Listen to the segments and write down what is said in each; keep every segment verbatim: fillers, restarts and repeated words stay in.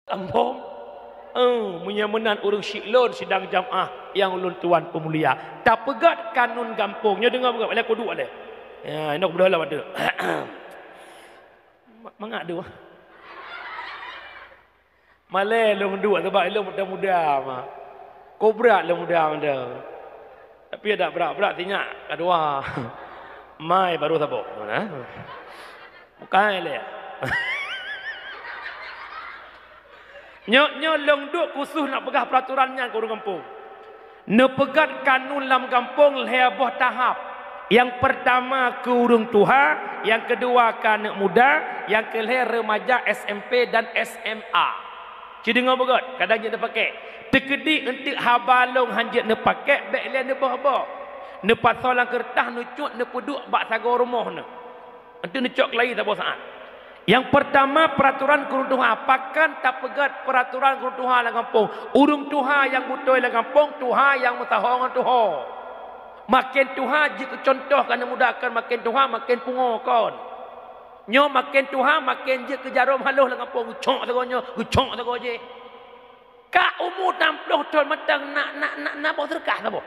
Gampông. Eh, meunyoe meunan ureuëng syiek lôn sidang jamaah nyang ulôn tuan peumulia. Tapeugét kanun gampông. Nyoe deungoe beugét, lé kuduek lé. Ya, inok beudôh lawat tu. Ma-, mangat dua. Malée lôn duek sabab lôn muda-muda mah. Kobra lôn muda mada. Tapi ada brat-brat sinyak kadua. Mai baru saboh. Mana? Bukai lé. Nyoe, nyoe lôn duek khusus nak peugah peraturan nyan keu ureuëng gampông. Neupeugét kanun lam gampông lhée boh tahap. Nyang peurtama keu ureuëng tuha, nyang keudua keu aneuëk muda, nyang keulhée remaja S M P dan S M A. Ci deungoe beugét, kadang jeuet neupakék. Teukeudi eunteuk haba lôn han jeuet neupakék, bék lé neuboh-boh. Neupasoe lam keureutah, neucut, neupeuduek bak sagoe rumoh neuh. Eunteuk neucok keulayi saboh saát. Nyang peurtama, peuratoran keu ureuëng tuha. Pakon tapeugét peuratoran keu ureuëng tuha lam gampông? Ureuëng tuha nyang beutôi lam gampông, tuha nyang meusaho ngon tuho. Maken tuha jeuet keu cuntoh keu aneuëk muda, kon maken tuha maken pungo kon. Nyoe maken tuha maken jeuet keu jaroe meuhaloh lam gampông, geucok sagoe nyoe, geucok sagoe jéh. Ka umu nam ploh thon mantong na, na, na, na boh seureukah saboh.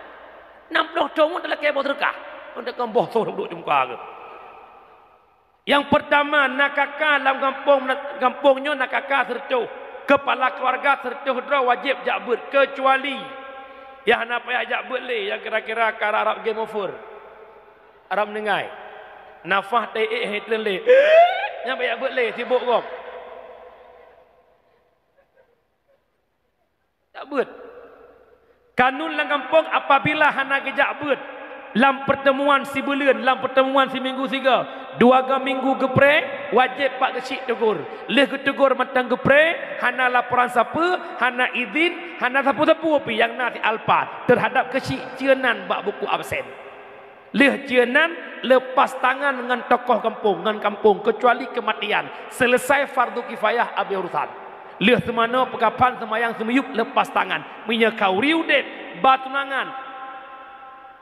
Nam ploh thon ngon talakée boh seureukah. Untuk keu boh soh duek di muka geuh. Nyang peurtama, na K K lam gampông, na, gampông nyoe na K K sireutôh. Keupala keuluwarga sireutôh droe wajéb jak beuet, keucuali nyang hana payah jak beuet lé, nyang kira-kira ka rab-rab game over. Rab meuninggai. Nafah teuék hé treun lé. Nyan payah beuet lé, sibok gob. Jak beuet. Kanun lam gampông, apabila hana geujak beuet lam peurteumuan sibuleuen, lam peurteumuan siminggu sigoe, dua go minggu geupreh, wajéb bak geuchik teugor. Lheueh geuteugor mantong geupreh, hana laporan sapeue, hana idhin, hana sapeue-sapeue pih nyang na si alpa teuhadap geuchik, ceunan bak buku absen. Lheueh ceunan, leupah tangan ngon tokoh gampông, ngon gampông, keucuali keumatian. Seuleusai fardu kifayah abéh urusan. Lheueh seumanoe peukapan seumayang seumiyueb, leupah tangan. Meunyoe ka uri udeb, ba tunangan,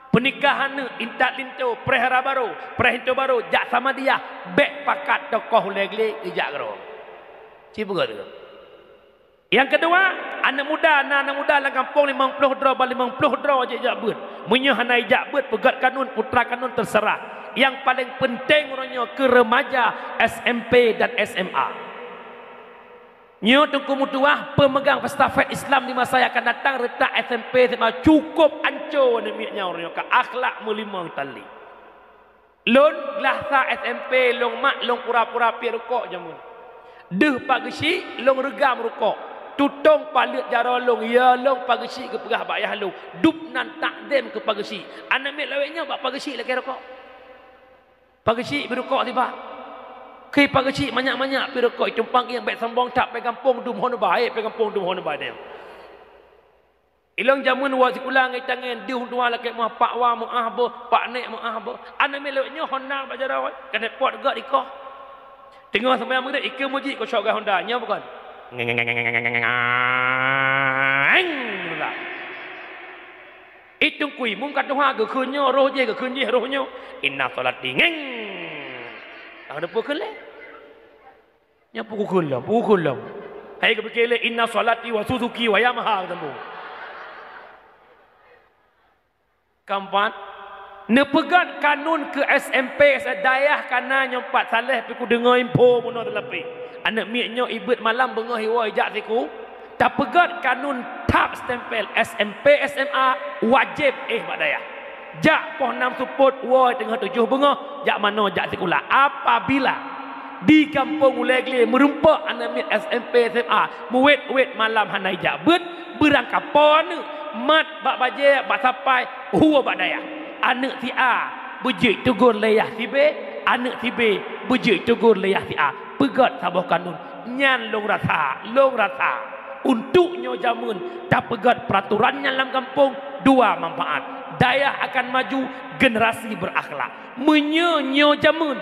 peunikah aneuëk, intat linto, preh hara barô, preh linto barô, jak Samadiyah, bék pakat tokoh ulée glé geujak keudroe. Ci peugah tu. Nyang keudua, aneuëk muda, na aneuëk muda lam gampông limong ploh droe, ba limong ploh droe jijak beuet. Meunyoe hana jijak beuet, peugét kanun, putra kanun, teuseurah. Nyang paleng peunteng uroe nyoe keu remaja S M P dan S M A. Nyoe Teungku meutuah, peumeugang peustafet Islam di masa nyang akan datang, reutak S M P, S M A cukôp anco aneuëk miet nyan uroe nyoe, ka akhlak meulimong tali. Lôn glah sa S M P, lôn mak, lôn pura-pura piep rukok jameun. Deuh pak geuchik, lôn reugam rukok. Tutong paleuet jaroe lôn, ya lôn pak geuchik geupeugah bak yah lôn. Dub nan takzem keu pak geuchik. Aneuëk miet lawét nyoe bak pak geuchik lakée rukok. Pak geuchik beu rukok sibak. Keu pak geuchik manyak-manyak piep rukok, itumpang ieng bék sombong that pih gampông dum hon ba, eh, pih gampông dum hon ba deh. Ilong jameun woe sikula ngon tangen deuh dua lakée meuah, pak wa meuah beuh, pak nek meuah beuh. Aneuëk miet lawét nyoe Honda bak jaroe, keuneuk pot gét ikoh. Teungoh seumayang Maghrib, ikeue meuji keu syok gét Honda, nyoe bukon? Ngeng. Itungkui mungka tuha geukheun nyoe roh jéh, geukheun jéh roh nyoe. Inna sholati ngeng. Ah, neupeu kheun lé. Nyan pukul lom, pukul lom. Hai geupike lé inna sholati wa susuki wa Yamaha teumbu. Keempat, neupeugét kanun keu S M P, dayah kana nyoe pat saleh pih kudeungoe info bunoe teulapeh. Aneuëk miet nyoe ibeuet malam beungoh iwoe ijak siku. Tapeugét kanun thap stempel S M P, S M A wajéb éh bak dayah. Jak poh nam seupôt woe teungoh tujoh beungoh, jak manoe jak sikula. Apabila di gampông ulée glé meurumpok aneuëk miet S M P, S M A, meuwét-wét malam hana ijak beuet, beurangkapoe aneuëk, mat bak bajée, bak sapai, hue bak dayah. Aneuëk si A beujeuet teugor lé yah si B, aneuëk si B beujeuet teugor lé yah si A. Peugét saboh kanun. Nyan lôn rasa, lôn rasa. Untuk nyoe jameun tapeugét peuratoran nyan lam gampông, dua manfaat. Dayah akan maju, generasi beurakhlak. Meunyoe nyoe jameun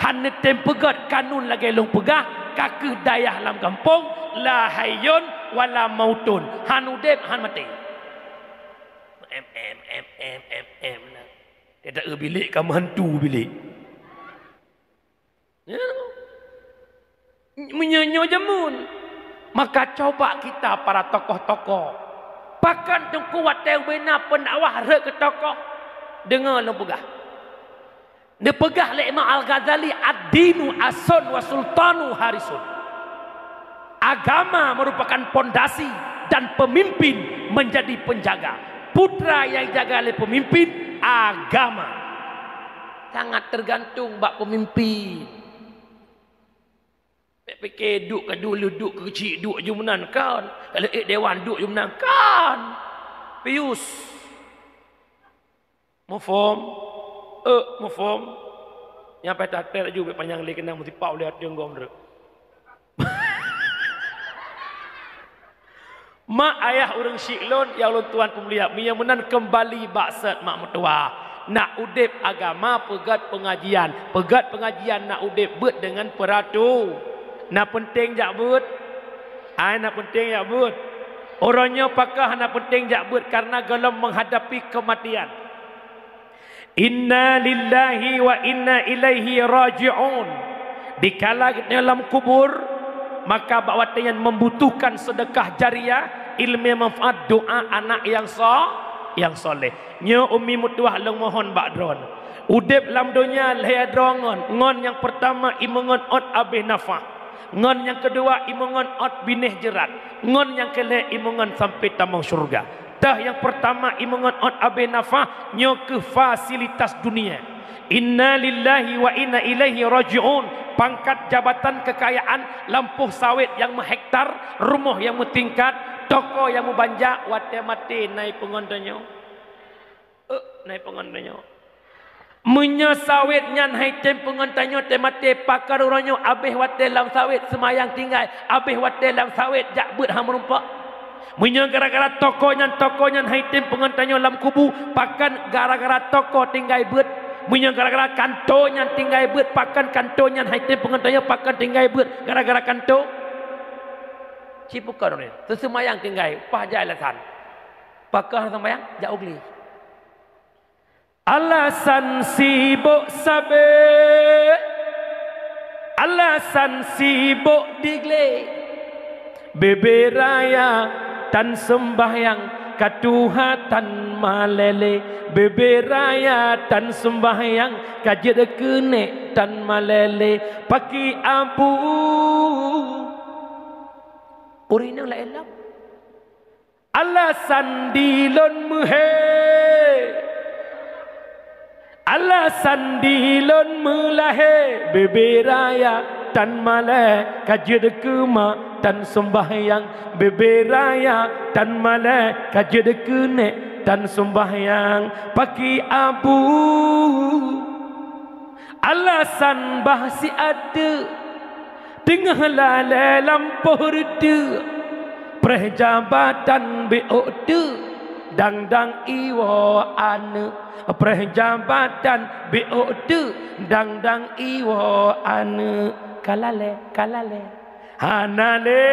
hana neutem peugét kanun lagée lôn peugah, ka kheueh dayah lam gampông, la hayyun wa la mautun, hana udeb, hana maté. Em, em, em, em, em, em, nah. Dia tak bilik, ka meuhantu bilik. Ya. Meunyoe nyoe jameun. Maka coba kita para tokoh-tokoh, pakon teungku watée ubena pendakwah rhot keu tokoh, deungoe lôn peugah. Neupeugah lé Imam Al-Ghazali, "Ad-dinu aslun wa sultanu harisun." Agama merupakan pondasi dan pemimpin menjadi penjaga. Putra yang dijaga oleh pemimpin, agama. Sangat tergantung bak pemimpin. Pike duek ka dulu, duek keuchik, duek jumeunan kan. Kalau ék dewan duek jumeunan kan. Pius. Muphom? Eh, muphom? Nyang paih tatet laju bek panyang lé keunong meusipau lé até gom deuek. Mak ayah ureuëng syik lôn, ya ulôn tuan peumulia, meunyoe meunan keumbali bak set mak meutuwah. Na udeb agama peugét peungajian, peugét peungajian na udeb beuet deungon peuratu. Na peunteng jak beuet? Ai na peunteng jak beuet. Uroe nyoe pakon hana peunteng jak beuet kareuna gohlom meuhadapi keumatian. Inna lillahi wa inna ilaihi raji'un. Dikala geutanyoe lam kubur, maka bak watée nyan membutuhkan sedekah jariah, ilmu manfaat, doa anak yang so-, yang soleh. Nyoe umi meutuwah lôn mohon bak droen. Udeb lam donya lhée droe ngon, ngon nyang peurtama imeungon ot abéh nafah. Ngon nyang keudua imeungon ot binéh jeurat. Ngon nyang keulhée imeungon sampai tamong syeuruga. Tah nyang peurtama imeungon ot abéh nafah nyoe keuh fasilitas dunia. Inna lillahi wa inna ilaihi raji'un. Pangkat, jabatan, keukayaan, lampôh sawét nyang meuhektar, rumoh nyang meutingkat, toko nyang meubanja, watée maté na ipeungon tanyoe. Eh, na ipeungon tanyoe. Meunyoe sawét nyan hai tem peungon tanyoe teumaté, pakon uroe nyoe abéh watée lam sawét seumayang tinggai, abéh watée lam sawét jak beuet hana meurumpok. Meunyoe gara-gara toko nyan, toko nyan hai tem peungon tanyoe lam kubu, pakon gara-gara toko tinggai beuet. Meunyoe gara-gara kanto nyan tinggai beuet, pakon kanto nyan hai tem peungon tanyoe pakon tinggai beuet gara-gara kanto. Cipukon uroe nyoe, teuseumayang tinggai, paih jai alasan. Pakon hana seumayang, jak u glé. Alasan sibok sabe, alasan sibok di glé. Bebe raya tan seumbahyang, ka tuha tan malée lé. Bebe raya tan seumbahyang, ka jeuet keu nék tan malée lé. Paki abu. Ureuëng inong laén lom. Alasan di lôn meuhé, alasan di lôn meulahé, bebe raya tan malée, ka jeuet keu ma tan seumbahyang, bebe raya tan malée, ka jeuet keu nék tan seumbahyang, paki abu. Alasan bah siat teuk, teungoh lalée lampôh reuteuek, preh jabatan biôk teuk, dang-dang iwoe aneuëk. Preh jabatan biôk teuk, dang-dang iwoe aneuëk. Ka lalée, ka lalée. Hana lé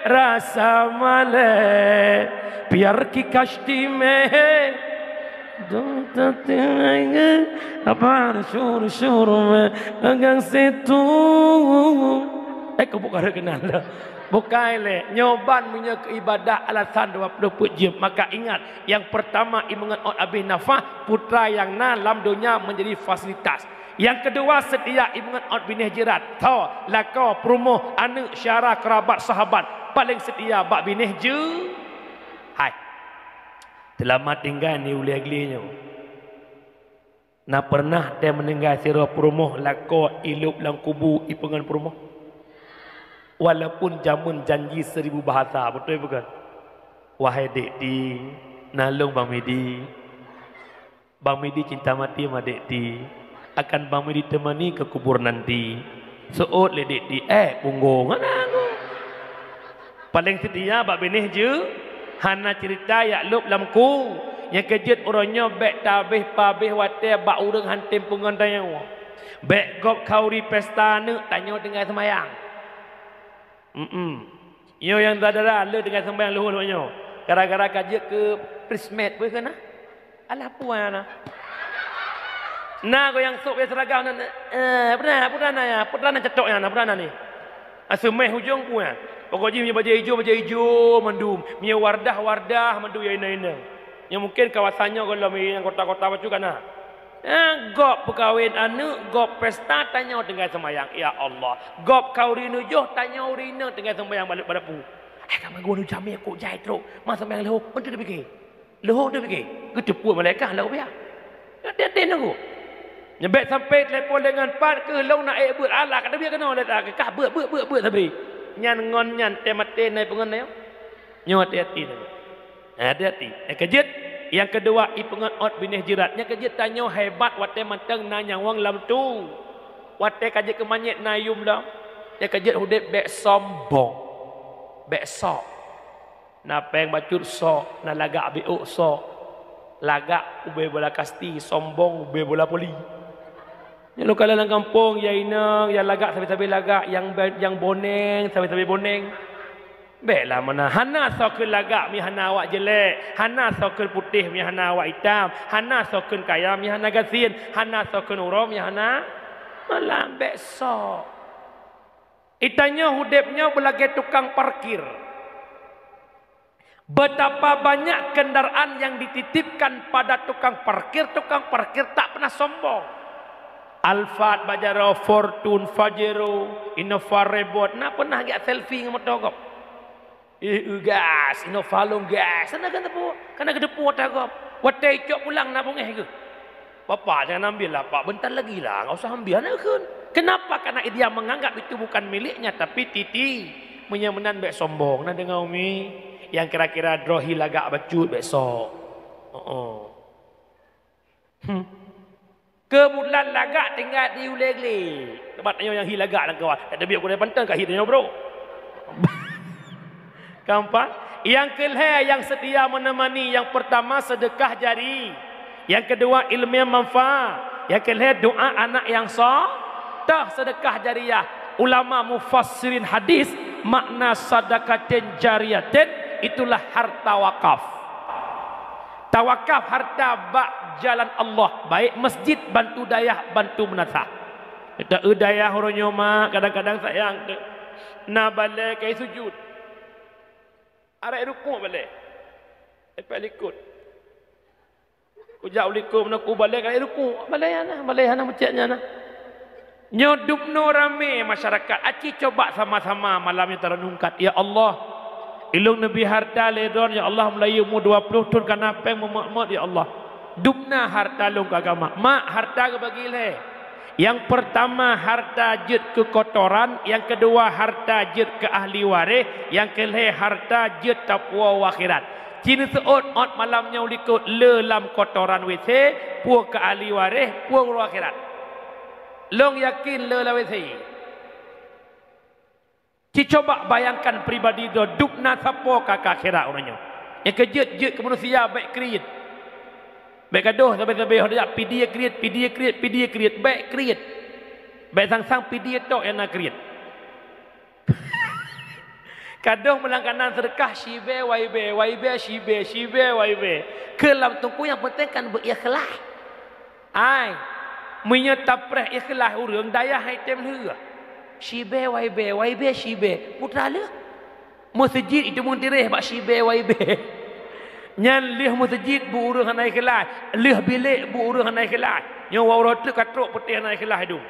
rasa malée, biar ki kashti meh. Dong tateungai apa syur-syur meh agang situ. Eh, kau buka kenal dah. Bukai lé, nyoe ban meunyoe keu ibadah alasan dua puluh peuet jeuem, maka ingat, nyang peurtama imeungon ot abéh nafah, putra nyang na lam donya menjadi fasilitas. Nyang keudua, seutia imeungon ot binéh jeurat, tho, lakoe, peurumoh, aneuëk, syara, keurabat, sahabat, paleng seutia bak binéh jeu-, hai. Teulama tinggai ni ulée glé nyoe. Na peureunah tée meuninggai sidroe peurumoh lakoe ilôb lam kubu ipeungon peurumoh? Walaupun jameun janji seribu bahasa, beutôi bukan? Wahai dék di, nalong Bang Midi. Bang Midi cinta mati sama dék di, akan Bang Midi temani ke kubur nanti. Seuôt lé dék di, eh, punggong, hana ku. Paleng seutia bak binéh jeu, hana ceurita jak lôb lam ku. Nyang keujeuet uroe nyoe bék tabéh pabéh watée bak ureuëng han tem peungon tanyoe. Bék gob khauri pesta aneuëk tanyoe tinggai seumayang. Mm-mm. Nyoe nyang dara-dara le tinggai seumayang leuhô-leuhô nyoe. Gara-gara ka jeuet keu prismet, peue keuh na? Alah puan na. Na goyang sôk ya seragam na, eh, pernah, pernah na ya, pernah na cetok ya na, pernah na ni. Aseumeh ujong punya. Pokok jih meunyoe bajée ijo, bajée ijo mandum. Meunyoe wardah, wardah mandum ya inong-inong. Nyoe mungkin kawasan nyoe gohlom nyang kota-kota bacut ka na. Eh, gob peukawen aneuk, gob pesta tanyoe tinggai seumayang. Ya Allah. Gob ka ureueng inong joh tanyoe ureueng inong tinggai seumayang bak dapu. Eh, ka meugoe nu jamé kok jai trok. Ma seumayang leuhô, meuntri pike. Leuhô teuh pike, geuteupeue malaikat lam rupiah. Hati-hati nunggu. Nyeubek sampai telepon dengan pat keu lôn na ék beuet Allah ka teubiet keunoe lé ta kah beuet beuet beuet beuet sabri. Nyan ngon nyan teuh maté na ipeungon nyoe. Nyoe hati-hati nunggu. Hati-hati. Nyang keujeuet, nyang keudua ipeungon ôt binéh jeurat. Nyang keujeuet tanyoe hebat watée mantong na nyawöng lam tu. Watée ka jeuet keu manyét na yum lom. Nyang keujeuet udeb bék sombong. Bék sok. Na péng bacut sok, na lagak biôk sok. Lagak ubé bola kasti, sombong ubé bola poli. Nyoe lôn kalon lam gampông, ya inong, ya lagak sabe-sabe lagak, nyang be-, nyang boneng sabe-sabe boneng. Bék lah meunan, hana soe kheun lagak mi hana awak jelek, hana soe kheun putéh mi hana awak itam, hana soe kheun kaya mi hana gasien, hana soe kheun uroe mi hana malam. Bék sok. Itanyoe udeb nyoe beulagée tukang parkir. Betapa banyak kendaraan yang dititipkan pada tukang parkir, tukang parkir tak pernah sombong. Alphard bak jaroe, Fortuner, Pajero, Innova Reebok, na pernah geujak selfie ngon moto gob. Eh, eu gas, Innova lôn gas, na kan teupeu, kana geuteupeue ata gob. Watée icok pulang na beungéh geuh. Bapak jangan ambil lah, Pak. Bentar lagi lah, nggak usah ambil, hana kheun. Kenapa? Karena dia menganggap itu bukan miliknya, tapi titi. Meunyoe meunan bék sombong, na deungoe umi. Nyang kira-kira droe hi lagak bacut bék sok. Heeh. Hmm. Keubeutulan lagak tinggai di ulée glé. Teumpat nyoe nyang hi lagak lam kawan. Ka teubiet gurée panton ka hi tanyoe, bro. Keempat, nyang keulhée nyang setia menemani, nyang pertama sedekah jari, nyang kedua ilmu yang manfaat, nyang keulhée doa anak nyang so-, toh sedekah jariyah. Ulama mufassirin hadis, makna sadaqatin jariyatin itulah harta wakaf. Tawakaf harta bak jalan Allah, baik masjid, bantu dayah, bantu meunasah. Kita eu dayah uroe nyoe mak, kadang-kadang sayang teuh. Na balée kai sujud. Arek rukuk balée. Lepas likot. Kujak u likot meunan ku balée kai rukuk. Balée hana, balée hana meucék nyan na. Nyoe dubnoe ramé masyarakat. Aci coba sama-sama malam nyoe tarenungkan. Ya Allah, ilong neubi harta lé droe, ya Allah, mulai umu dua ploh thon kana péng meumot-mot, ya Allah. Dubna harta lôn keu agama. Mak, harta geubagi lhée. Nyang pertama harta jeuet keu kotoran, nyang keudua harta jeuet keu ahli waréh, nyang keulhée harta jeuet tapuwoe u akhirat. Ci neuseuôt ôt malam nyoe u likot le lam kotoran WC, puwoe keu ahli waréh, puwoe u akhirat. Lôn yakin le lam WC. Ci coba bayangkan pribadi droe dubna sapo ka keu akhirat uroe nyoe. Nyang keujeuet jeuet keu manusia bék kriet. Bék gadoh sabe-sabe ho jak pidie kriet, pidie kriet, pidie kriet, bék kriet. Bék sang-sang pidie tok nyang na kriet. Kadôh meulangkanan seudeukah sibée waibée, waibée sibée, sibée waibée. Keu lam teungku nyang peunteng kan beu ikhlas. Ai, meunyoe tapreh ikhlas ureuëng dayah hai tem lheueh. Sibée waibée, waibée sibée, putra lheueh. Meuseujid itu meutireh bak sibée waibée. Nyan lheueh meuseujid bu ureuëng hana ikhlas, lheueh bilék bu ureuëng hana ikhlas. Nyoe waroe teuk ka trok peutéh hana ikhlas idong.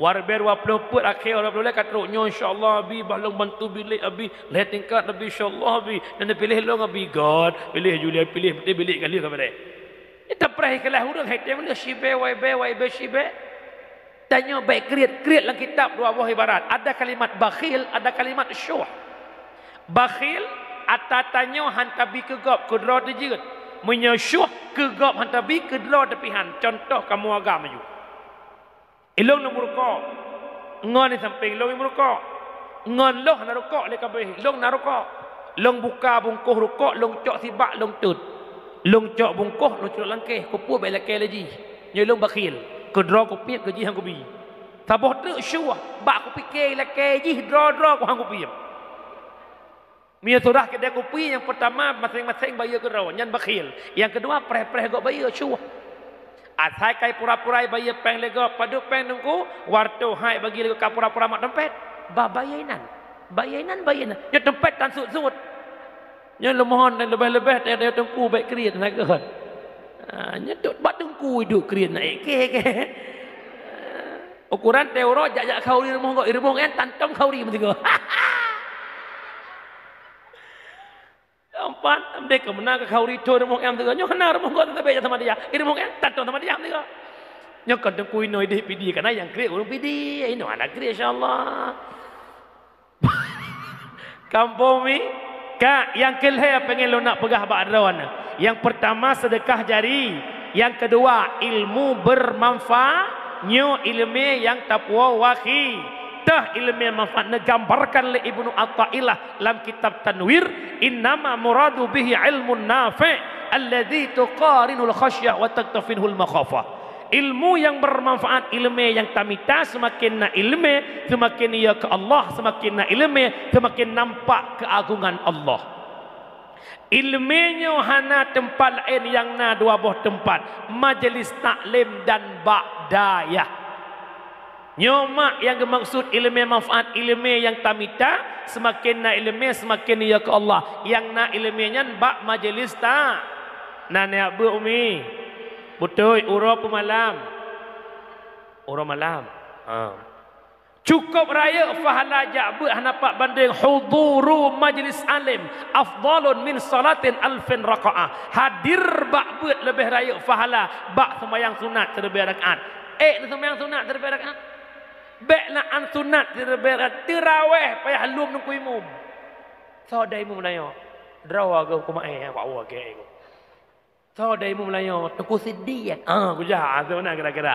Warber dua ploh peuet akhé dua ploh lhée ka trok nyoe, insya Allah Abi, bah lôn bantu bilék Abi, lhée tingkat Abi, insya Allah Abi. Nyan piléh lôn Abi, God, piléh Julia, piléh peutéh bilék ka lheueh ka bereh. Nyoe tapreh ikhlas ureuëng hai tem lheueh sibée waibée, waibée sibée. Tanyoe bék kriet, kriet lam kitab dua boh ibarat. Ada kalimat bakhil, ada kalimat syuh. Bakhil, ata tanyoe han tabi keu gob, keu droe teujeuet. Meunyoe syuh, keu gob han tabi, keu droe teupihan. Contoh kamoe agam aju. Ilong na meurukok. Ngon di sampéng ilong meurukok. Ngon lôn na rukok lé kabéh, ilong na rukok. Lôn buka bungkôh rukok, lôn cok sibak, lôn tut. Lôn cok bungkôh, lôn culok lam keh, keupeue bék lakée lé jih. Nyoe ilong bakhil. Keudroe kupiep keu jih nyang kubi. Saboh treuk syuah, bak kupike lakée jih droe-droe ku han kupiep. Meunyoe surah keudée kupi nyang peurtama maséng-maséng bayeue keudroe, nyan bakhil. Nyang keudua preh-preh gob bayeue, syuah. Asai kai pura-pura bayeue péng lé gob, padub péng teungku, wartoh hai bagi lé gob ka pura-pura mat dompet. Ba-, bayeue inan. Bayeue inan, bayeue inan. Nyoe teumpat tan sut-sut. Nyoe leumohon leubeh-leubeh teuh teungku bèk kriet na geuh. Ha, nyoe tu bak teungku idup kriet na ék kèe-kèe. Ukuran teuh uroe jak-jak khauri rumoh gob, i rumoh nyan tan tom khauri meusigoe. Empat, amdeh keu meunan keu khauri thon rumoh nyan meusigoe. Nyoe hana rumoh gob teutabèe jak Samadiyah. I rumoh nyan tan tom Samadiyah meusigoe. Nyoe kon teungku inoe idéh Pidie, kana nyang kriet ureueng Pidie. Inoe hana kriet, insya Allah. Kampung mi, ka, nyang keu lhèe pengen lôn nak peugah bak droeneuh. Nyang peurtama, seudeukah jari. Nyang keudua, ilmu bermanfaat. Nyoe ileumèe nyang tapuwoe wakhi. Teuh ileumèe manfaat neugambarkan lé Ibnu Athaillah lam kitab Tanwir, "Innama muradu bihi ilmun nafi' alladzi tuqarinul khasyah wa taktafinhul makhafah." Ilmu nyang bermanfaat, ileumèe nyang tamita, seumaken na ileumèe, seumaken yö keu Allah, seumaken na ileumèe, seumaken nampak keuagongan Allah. Ileumèe nyoe hana teumpat laén, nyang na dua boh teumpat, majeulis taklim dan bak dayah. Nyoe mak nyang geumaksud ileumèe manfaat, ileumèe nyang tamita, seumaken na ileumèe, seumaken yö keu Allah. Nyang na ileumèe nyan bak majeulis ta-, na neujak beuet, Umi. Beutôi, uroe peumalam. Uroe malam. Ha. Cukup rayeuk pahala jak beuet hana pat bandeng, huduru majlis alim afdalun min salatin alfin rakaah. Hadir bak beuet leubeh rayeuk pahala bak seumayang sunat siribèe rakaat. Ék neuseumayang sunat siribèe rakaat? Bèk na an sunat siribèe rakaat, teurawéh payah lom teungku imum. Soe dai imum meulayeue? Droe geuh kumaéh, wak woe geuh. Soe dai imum meulayeue? Teungku Sidian. Ah, kujak, ah, tu meunan kira-kira.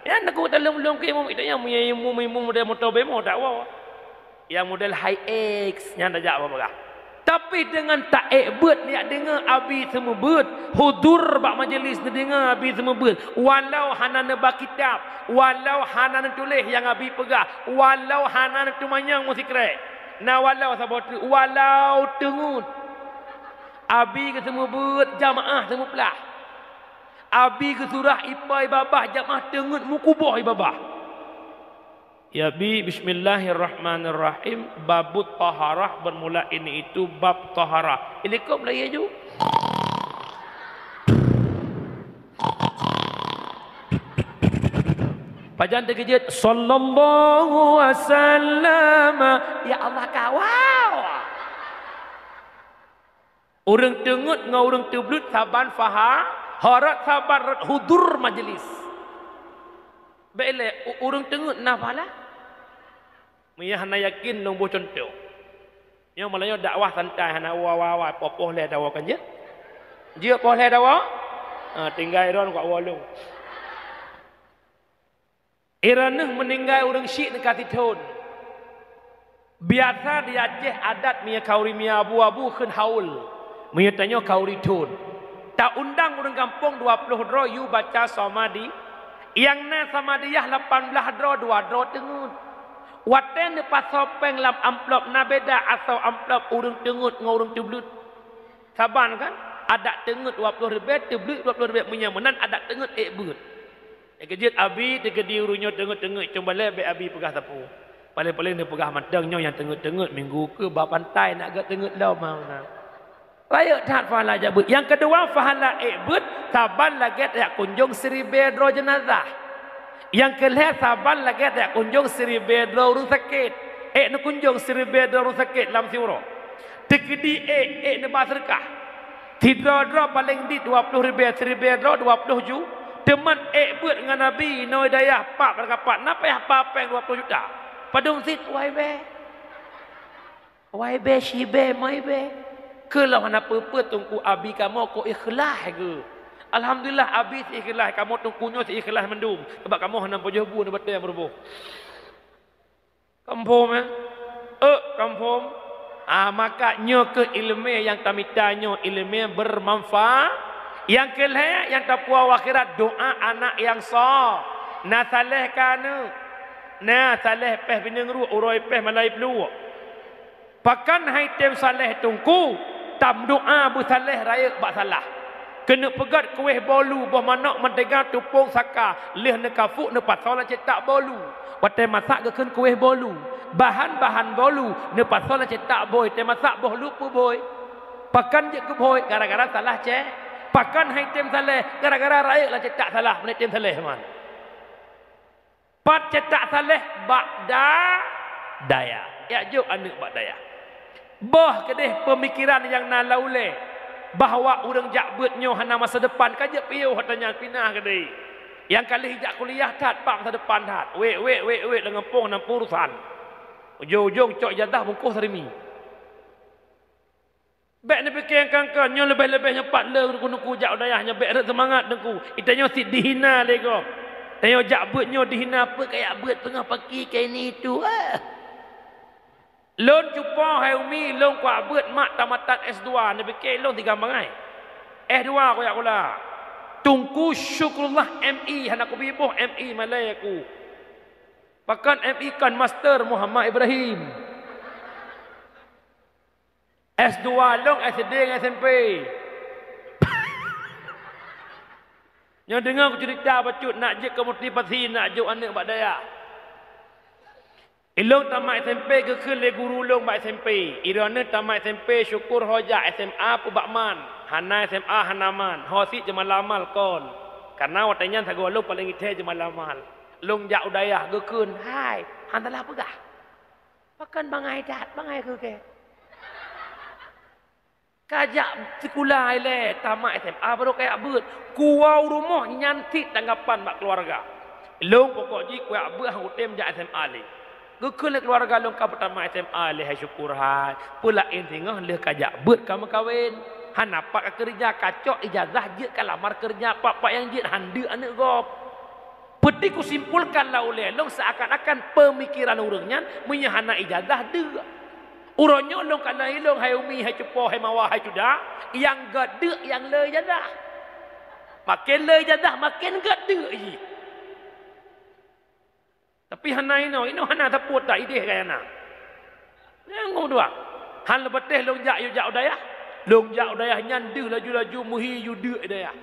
Nyan teungku taleuem-leuem keu imum, itu nyan meunyo imum, imum model motor bemo tak woe. Nyang model Hilux nyan tajak bak peugah. Tapi deungon taék beuet, jak deungoe Abi seumeubeuet, hudur bak majeulis neudeungoe Abi seumeubeuet, walau hana neuba kitab, walau hana neutuléh nyang Abi peugah, walau hana neuteumanyong meusikrek. Na walau saboh teuk, walau teungeut. Abi geuseumeubeuet, jamaah seumeuplah. Abi geusurah ipa i babah, jamaah teungeut meukuboh i babah. Ya Bi, bismillahirrahmanirrahim. Babut taharah bermula ini itu bab taharah. Ilikop lagi aju. Pajan teukeujot, sallallahu wasallam. Ya Allah, kawal. Ureuëng teungeut ngon ureuëng teubleuet saban paha, horot saban rot hudur majeulis. Bèk lé, u-, ureuëng teungeut na pahala? Meunyo hana yakin, lôn boh cuntoh. Nyoe malam nyoe dakwah santai, hana wa-wa-wa, poh-poh lhèe dawa kan jeuet? Jeuet poh lhèe dawa? Ha, tinggai droen keu awak lôn. Droeneuh meuninggai ureuëng syik neuka sithon. Biasa di Aceh adat meunyo khauri meunyo abu-abu kheun haul. Meunyo tanyoe khauri thon. Ta-undang ureuëng gampông dua ploh droe yue baca Samadi. Nyang na Samadiyah lapan blaih droe, dua droe teungeut. Watèe neupasoe péng lam amplop na beda asoe amplop ureuëng teungeut ngon ureuëng teubleuet. Saban kan? Adat teungeut dua ploh ribèe, teubleuet dua ploh ribèe, meunyo meunan adat teungeut ék beuet. Nyang keujeuet Abi teukeudi ureuëng nyoe teungeut-teungeut, cong balèe bèk Abi peugah sapeue. Paléng-paléng neupeugah mantong nyoe nyang teungeut-teungeut, minggu keu bak pantai nak geuteungeut lom, ha, meunan. Rayeuk that pahala jak beuet. Nyang keudua, pahala ék beuet, saban lagèe tajak kunjong siribèe droe jeunazah. Nyang keu lhèe, saban lagèe tajak kunjong siribèe droe ureuëng sakét. Ék neukunjong siribèe droe ureuëng sakét lam siuroe. Teukeudi ék, ék neuba seudeukah. Sidroe-droe paléng dit dua ploh ribèe, siribèe droe dua ploh ju. Teuma ék beuet ngon Abi, inoe i dayah pat bak kapat, na payah ba péng dua ploh juta. Padum cit, wai bèe. Wai bèe, shi bèe, mai bèe. Keu lôn hana peue-peue teungku, Abi kamoe kok ikhlaih geuh. Alhamdulillah, Abi seuikhlaih, kamoe teungku nyoe seuikhlaih mandum. Sabab kamoe hana pajoh bu nibak batèe meuruboh. Kaphom, eh? Eh, kaphom. Ah, maka nyoe keuh ileumèe nyang tamita nyoe, ileumèe bermanfaat. Nyang keu lhèe, nyang tapuwoe akhirat, doa anak nyang soe. Na saleh keu aneuk. Na saleh péh bineung ruek, uroe péh malai pluek. Pakon han tém saleh teungku, tameudoa beusaleh rayeuk bak salah. Keuneuk peugét kuéh bolu, boh manok, mantega, tupông, saka, lheueh neukafuk neupasoe lam ceutak bolu. Watée masak geukheun kuéh bolu. Bahan-bahan bolu neupasoe lam ceutak bôi, teumasak boh lu peubôi. Pakon jeuet keu bôi? Gara-gara salah cé. Pakon han tem saléh? Gara-gara rayeuk lam ceutak salah, meunan tem saléh man. Pat ceutak saléh? Bak da-, dayah. Jak jok aneuëk bak dayah. Boh keudeh peumikeran nyang na lam ulée bahwa ureuëng jak beuet nyoe hana masa depan, ka jeuet piôh ata nyan pinah keudeh. Nyang ka lheueh jak kuliah that, pat masa depan that. Wék, wék, wék, wék, lam gampông na peurusan. Ujong-ujong cok ijazah bungkôh sarimi. Bék neupike nyang kon-kon, nyoe leubeh-leubeh nyoe pat le Teungku jak u dayah nyoe, bék rhot seumangat Teungku. Ita nyoe sit dihina lé gob. Tanyoe jak beuet nyoe dihina, peue kajak beuet teungoh paki keu ini itu. Ah. Lôn cupo hai umi, lôn kuak beuet mak tamatan S dua, neupike lôn tiga bangai. S dua kujak kula. Teungku Syukurullah M I, hana kubi boh M I malée ku. Pakon M I kon master Muhammad Ibrahim. S dua lôn S D ngon S M P. Nyoe deungoe kuceurita bacut nak jeuet keu motivasi nak jok aneuëk bak dayah. Ilôn tamat S M P geukheun lé guru lôn bak S M P. Droeneueh tamat S M P syukur ho jak S M A peubak man. Hana S M A hana man. Ho sit jeumalamal kon. Kareuna watée nyan sagoe lôn paleng gét jeumalamal. Lôn jak u dayah geukheun, hai, hana salah peugah. Pakon bangai that, bangai keu kée. Kajak sikula ilée, tamat S M A baru kajak beuet. Kuwoe u rumoh nyan cit tanggapan bak keuluwarga. Lôn pokok jih kujak beuet han kutem jak S M A lé. Geukheun lé keuluwarga lôn ka peutamat S M A lé hai syukur hai. Peulaén singoh lheueh kajak beuet ka meukawen. Hana pat ka keureuja, kacok ijazah jeuet kalamar keureuja, pat-pat nyang jeuet han deuk aneuëk gob. Peuti kusimpulkan lam ulée lôn seuakan-akan peumikeran ureuëng nyan meunyoe hana ijazah deuk. Uroe nyoe lôn kalon ilôn hai umi, hai cupo, hai mawa, hai cuda, nyang gét deuk nyang le ijazah. Maken le ijazah, maken gét deuk jih. Tapi hana inoe, inoe hana sapeue ta ideh gaya na. Nyang dua. Han leubeh teh lôn jak yue jak u dayah. Lôn jak u dayah nyan deuh laju-laju meuhi yue deuk i dayah.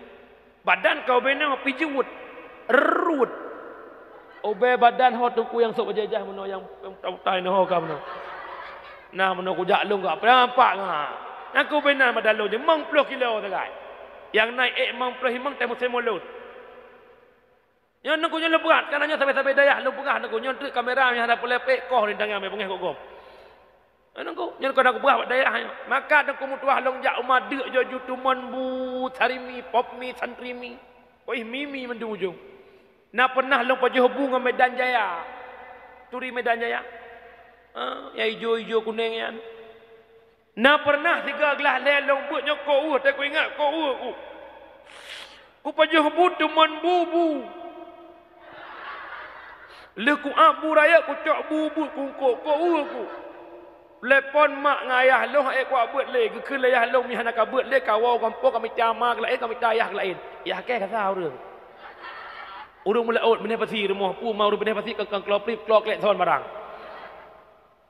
Badan ka ubena pijuet, ruet. Ubé badan ho teungku nyang sôk bajajah meunoe nyang utai-utai nyoe ho ka meunoe. Nah, meunoe kujak lôn ka, peue nampak nga. Nyang ka ubena badan lôn jeuet limong ploh kilo sagai. Nyang nai ék limong ploh limong teuh musém ulôn. Nyoe teungku nyoe leubrat, kana nyoe sabe-sabe dayah lôn peugah teungku, nyoe treuk kamera nyoe hana peulepek koh rintangan mé beungéh kok gob. Nyoe teungku, nyoe teungku na kupeugah bak dayah nyoe. Maka teungku meutuwah lôn jak uma deuk jaju tumon bu sarimi, pop mi, santri mi. Koih mimi mandum ujong. Na pernah lôn pajoh bu ngon Medan Jaya. Turi Medan Jaya. Ha, nyang ijo-ijo kuneng nyan. Na pernah sigoe glah lhée lôn beuet nyoe kok ueh, teuku ingat kok ueh ku. Kupajoh bu tumon bu-bu. Lheueh kuab bu rayeuk kucok bu-bu kungkok kok ueh ku. Telepon mak ngon ayah lôn ék kuak beuet lé, geukheun lé ayah lôn meuhana ka beuet lé, kawoe gampông kamita ma keulaén, kamita ayah keulaén. Yah kée kasa ureuëng. Ureuëng meulaôt binéh pasi rumoh pu ma ureuëng binéh pasi kangkang kloprip kloklek thon barang.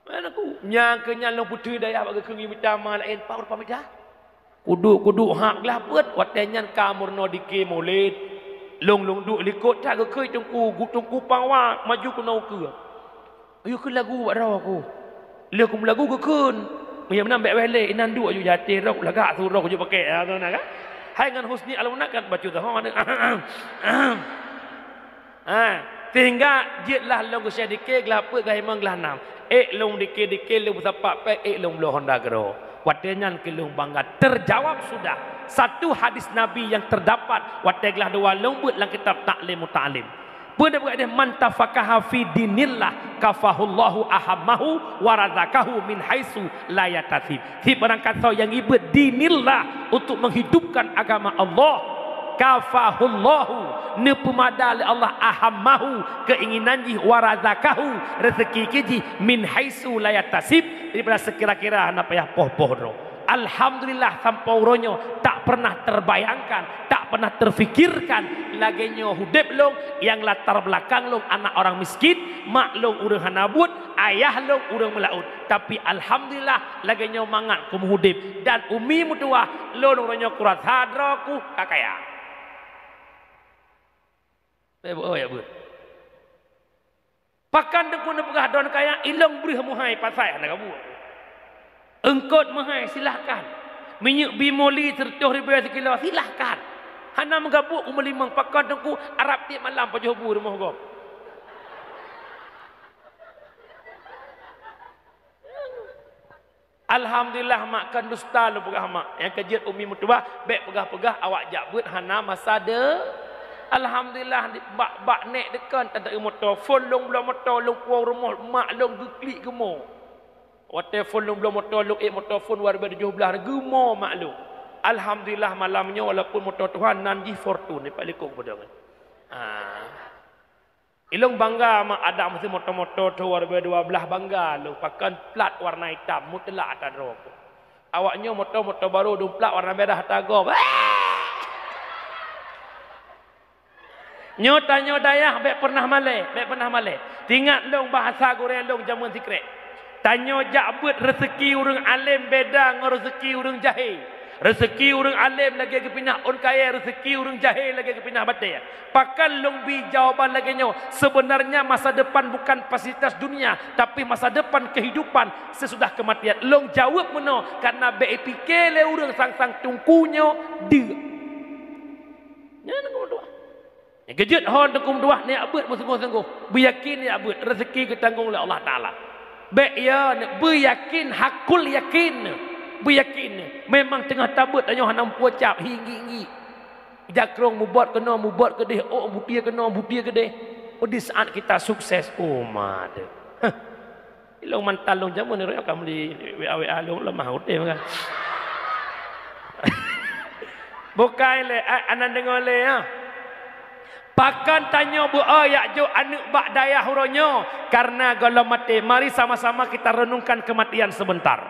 Nyan aku, nyang keu nyan lôn putui dayah bak geukheun mita ma laén, pat ureuëng pamita. Kuduek-kuduek hak glah peuet, watée nyan ka meurunoe dike Maulid. Lôn-lôn duek likot that geukheun teungku, gu-, teungku pawa maju keunoe keue. Ayue kheun lagu bak droe ku. Lheueh kumeulagu geukheun. Meunyoe meunan bék wéh lé, inan duek aju jaté rok lagak surok aju pakai, ha, tu na kan? Hai ngon Husni Al-Munakat bacut ho. Ha, sehingga jeuet lah lôn geusyeh dike glah peuet glah limong glah nam. Ék lôn dike-dike lôn beusapat péng, ék lôn bloe honda keudroe. Watée nyan keuh lôn bangga. Terjawab sudah satu hadis Nabi yang terdapat watée glah dua lôn beuet lam kitab Ta'lim Muta'allim. Peue na buet deh, "Man tafaqaha fi dinillah kafahullahu ahammahu wa razaqahu min haitsu la yahtasib." Sibarang kasoe nyang ibeuet dinillah untuk menghidupkan agama Allah, kafahullahu, neupeumada lé Allah, ahammahu, keinginan jih, wa razaqahu, rezeki keu jih, min haitsu la yahtasib, daripada sekira-kira hana payah poh-poh droe. Alhamdulillah, sampoe uroe nyoe tak pernah terbayangkan, tak pernah terfikirkan lagée nyoe udeb lôn, nyang latar belakang lôn anak orang miskin, mak lôn ureuëng hana buet, ayah lôn ureuëng meulaôt. Tapi alhamdulillah, lagée nyoe mangat ku meuudeb, dan umi meutuwah, lôn uroe nyoe kurasa droe ku ka kaya. Beuh, beuh, ya, beuh. Pakon teungku neupeugah droeneuh kaya, ilong breuh meuhai pasai hana kabuet. Eungkot meuhai, silahkan. Minyeuk bimoli sireutoh ribée sikilo, silahkan. Hana meugabuek u meulimong, pakon teungku, arab tieb malam pajoh bu rumoh gob. Alhamdulillah, mak, kon dusta lôn peugah, mak. Nyang keujeuet umi meutuwah, bék peugah-peugah awak jak beuet hana masa de-, alhamdulillah, di, bak, bak nek deukon teuntée moto, phon lôn bloe moto, lôn puwoe rumoh, mak lôn geuklik geumo. Watée phon lôn bloe moto, lôn ék moto phon dua ribée tujoh blaih, geumo mak lôn. Alhamdulillah, malam nyoe walaupun moto tuha nan jih Fortuner, nibak likot beudong. Ah. Ilong bangga mak, adak meusti moto-moto tho dua ribée dua blaih bangga lôn, pakon plat warna itam, mutlak ata droe. Awak nyoe moto-moto barô dum plat warna merah ata gob. Nyoe tanyoe dayah bék pernah malée, bék pernah malée. Tingat lôn bahasa gurée lôn jameun sikrek. Tanyoe jak beuet, reuseuki ureuëng além beda ngon reuseuki ureuëng jahé. Reuseuki ureuëng além lagée geupinah ôn kayée, reuseuki ureuëng jahé lagée geupinah batée. Pakon lôn bi jawaban lagée nyoe? Sebenarnya masa depan bukan fasilitas dunia, tapi masa depan kehidupan sesudah kematian. Lôn jaweueb meunoe, karena bék pike lé ureuëng sang-sang teungku nyoe deuek. Nyan teungku meutuwah. Nyang keujeuet ho teungku meutuwah, neujak beuet meusunggoh-sunggoh. Beuyakin neujak beuet, reuseuki geutanggong lé Allah Taala. Bék ya, beuyakin, hakul yakin. Beuyakin. Memang teungoh tabeuet tanyoe hana meupucap, hi ngi-ngi. Jakrong mubot keunoe, mubot keudeh, ôk butie keunoe, butie keudeh. Oh, di saat kita sukses, oh, ma deuh. Hah. Ilong mantan lôn jameun nyoe ka meuli W A W A lôn lemah udeb kan. Bukai lé, a-, anan deungoe lé, ha. Pakon tanyoe beu-o jak jok aneuëk bak dayah uroe nyoe? Karena gohlom maté. Mari sama-sama kita renungkan kematian sebentar.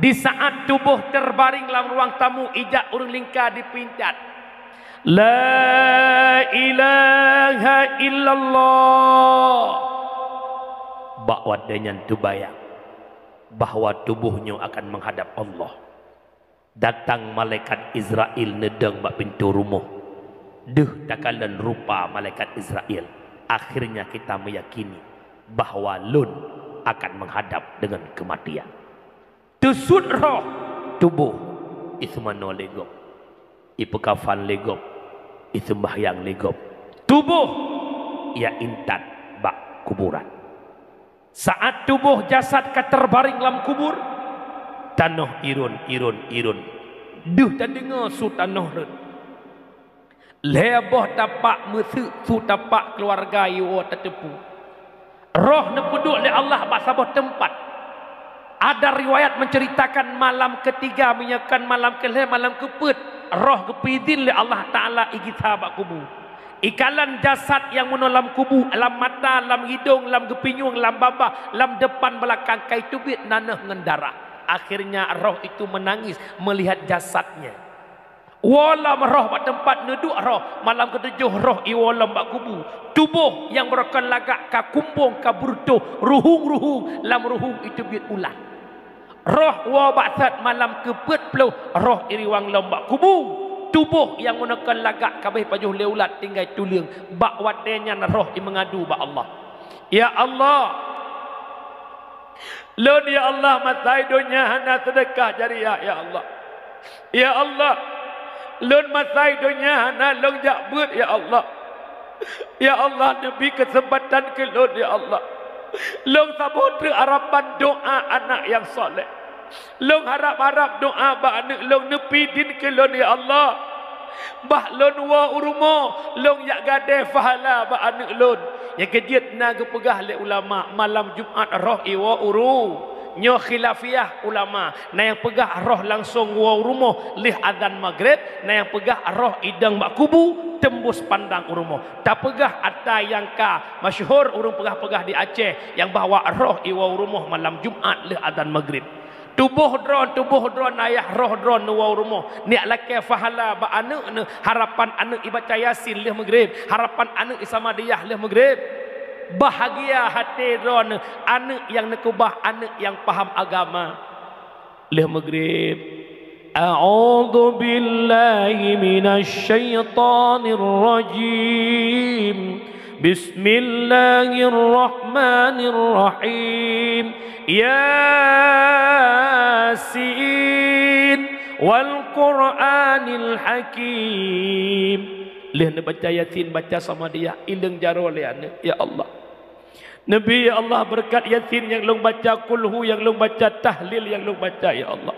Di saat tuboh terbaring lam ruang tamu, ijak ureuëng lingka dipeuintat. La ilaha illallah. Bak watée nyan teubayang bahwa tuboh nyoe akan meuhadab Allah. Datang malaikat Israel neudong bak pintoe rumoh. Deuh takalon rupa malaikat Israel, akhirnya kita meyakini bahwa lôn akan meuhadab deungon keumatian. Teusuet roh, tuboh, iseumanoe lé gob, ipeukafan lé gob, iseumbahyang lé gob, tuboh, ya intat bak kuburan. Saat tuboh jasad ka teubaring lam kubur, tanoh irôn, irôn, irôn. Deuh tadeungoe su tanoh rhot. Lhée boh tapak meuseuk su tapak keuluwarga iwoe tateupeue. Roh neupeuduek lé Allah bak saboh teumpat. Ada riwayat menceritakan malam ketiga, meunyoe kon malam keulhée, malam keupeuet, roh geupeuidhin lé Allah Taala igisa bak kubu. Ikalon jasad nyang meunoe lam kubu, lam mata, lam hidong, lam geupinyueng, lam babah, lam depan, belakang, ka iteubiet naneuh ngon darah. Akhirnya roh itu menangis melihat jasadnya. Woe lom roh bak teumpat neuduek roh, malam keutujoh roh iwoe lom bak kubu. Tuboh nyang beurokon lagak ka kumbong, ka beureutoh, ruhueng-ruhueng, lam ruhueng iteubiet ulat. Roh woe bak that malam keupeuet ploh, roh iriwang lom bak kubu. Tuboh nyang meuneukon lagak ka abéh pajoh lé ulat tinggai tuleueng. Bak watée nyan roh imeungadu bak Allah, "Ya Allah, lôn ya Allah masa i donya hana seudeukah jariah ya Allah. Ya Allah, lôn masa i donya hana lôn jak beuet ya Allah. Ya Allah, neubi keuseumpatan keu lôn ya Allah. Lôn saboh treuk harapan doá anak nyang saleh. Lôn harab-harab doá bak aneuëk lôn neupeuidhin keu lôn ya Allah. Bah lôn woe u rumoh, lôn jak gadée pahala bak aneuëk lôn." Nyang keujeuet na geupeugah lé ulama, malam Jumat roh iwoe u ru-, nyoe khilafiah ulama. Na nyang peugah roh langsong woe u rumoh lheueh azan Maghrib, na nyang peugah roh idong bak kubu teumbus pandang u rumoh. Tapeugah ata nyang ka masyhur ureuëng peugah-peugah di Aceh nyang bahwa roh iwoe u rumoh malam Jumat lheueh azan Maghrib. Tuboh droe, tuboh droe ayah, roh droe neuwoe rumoh. Neujak lakée pahala bak aneuëk neuh, harapan aneuëk ibaca Yasin lheueh Maghrib, harapan aneuëk isamadiyah lheueh Maghrib. Bahagia até droe neuh, aneuëk nyang neukeubah, aneuëk nyang paham agama. Lheueh Maghrib, a'udzu billahi minasy syaithanir rajim. Bismillahirrahmanirrahim. Yasin wal Qur'anil Hakim. Lheueh neubaca Yasin, baca samadiyah, ileueng jaroe lé aneuëk, ya Allah. Neubi, ya Allah, beureukat Yasin nyang lôn baca, kulhu nyang lôn baca, tahlil nyang lôn baca, ya Allah.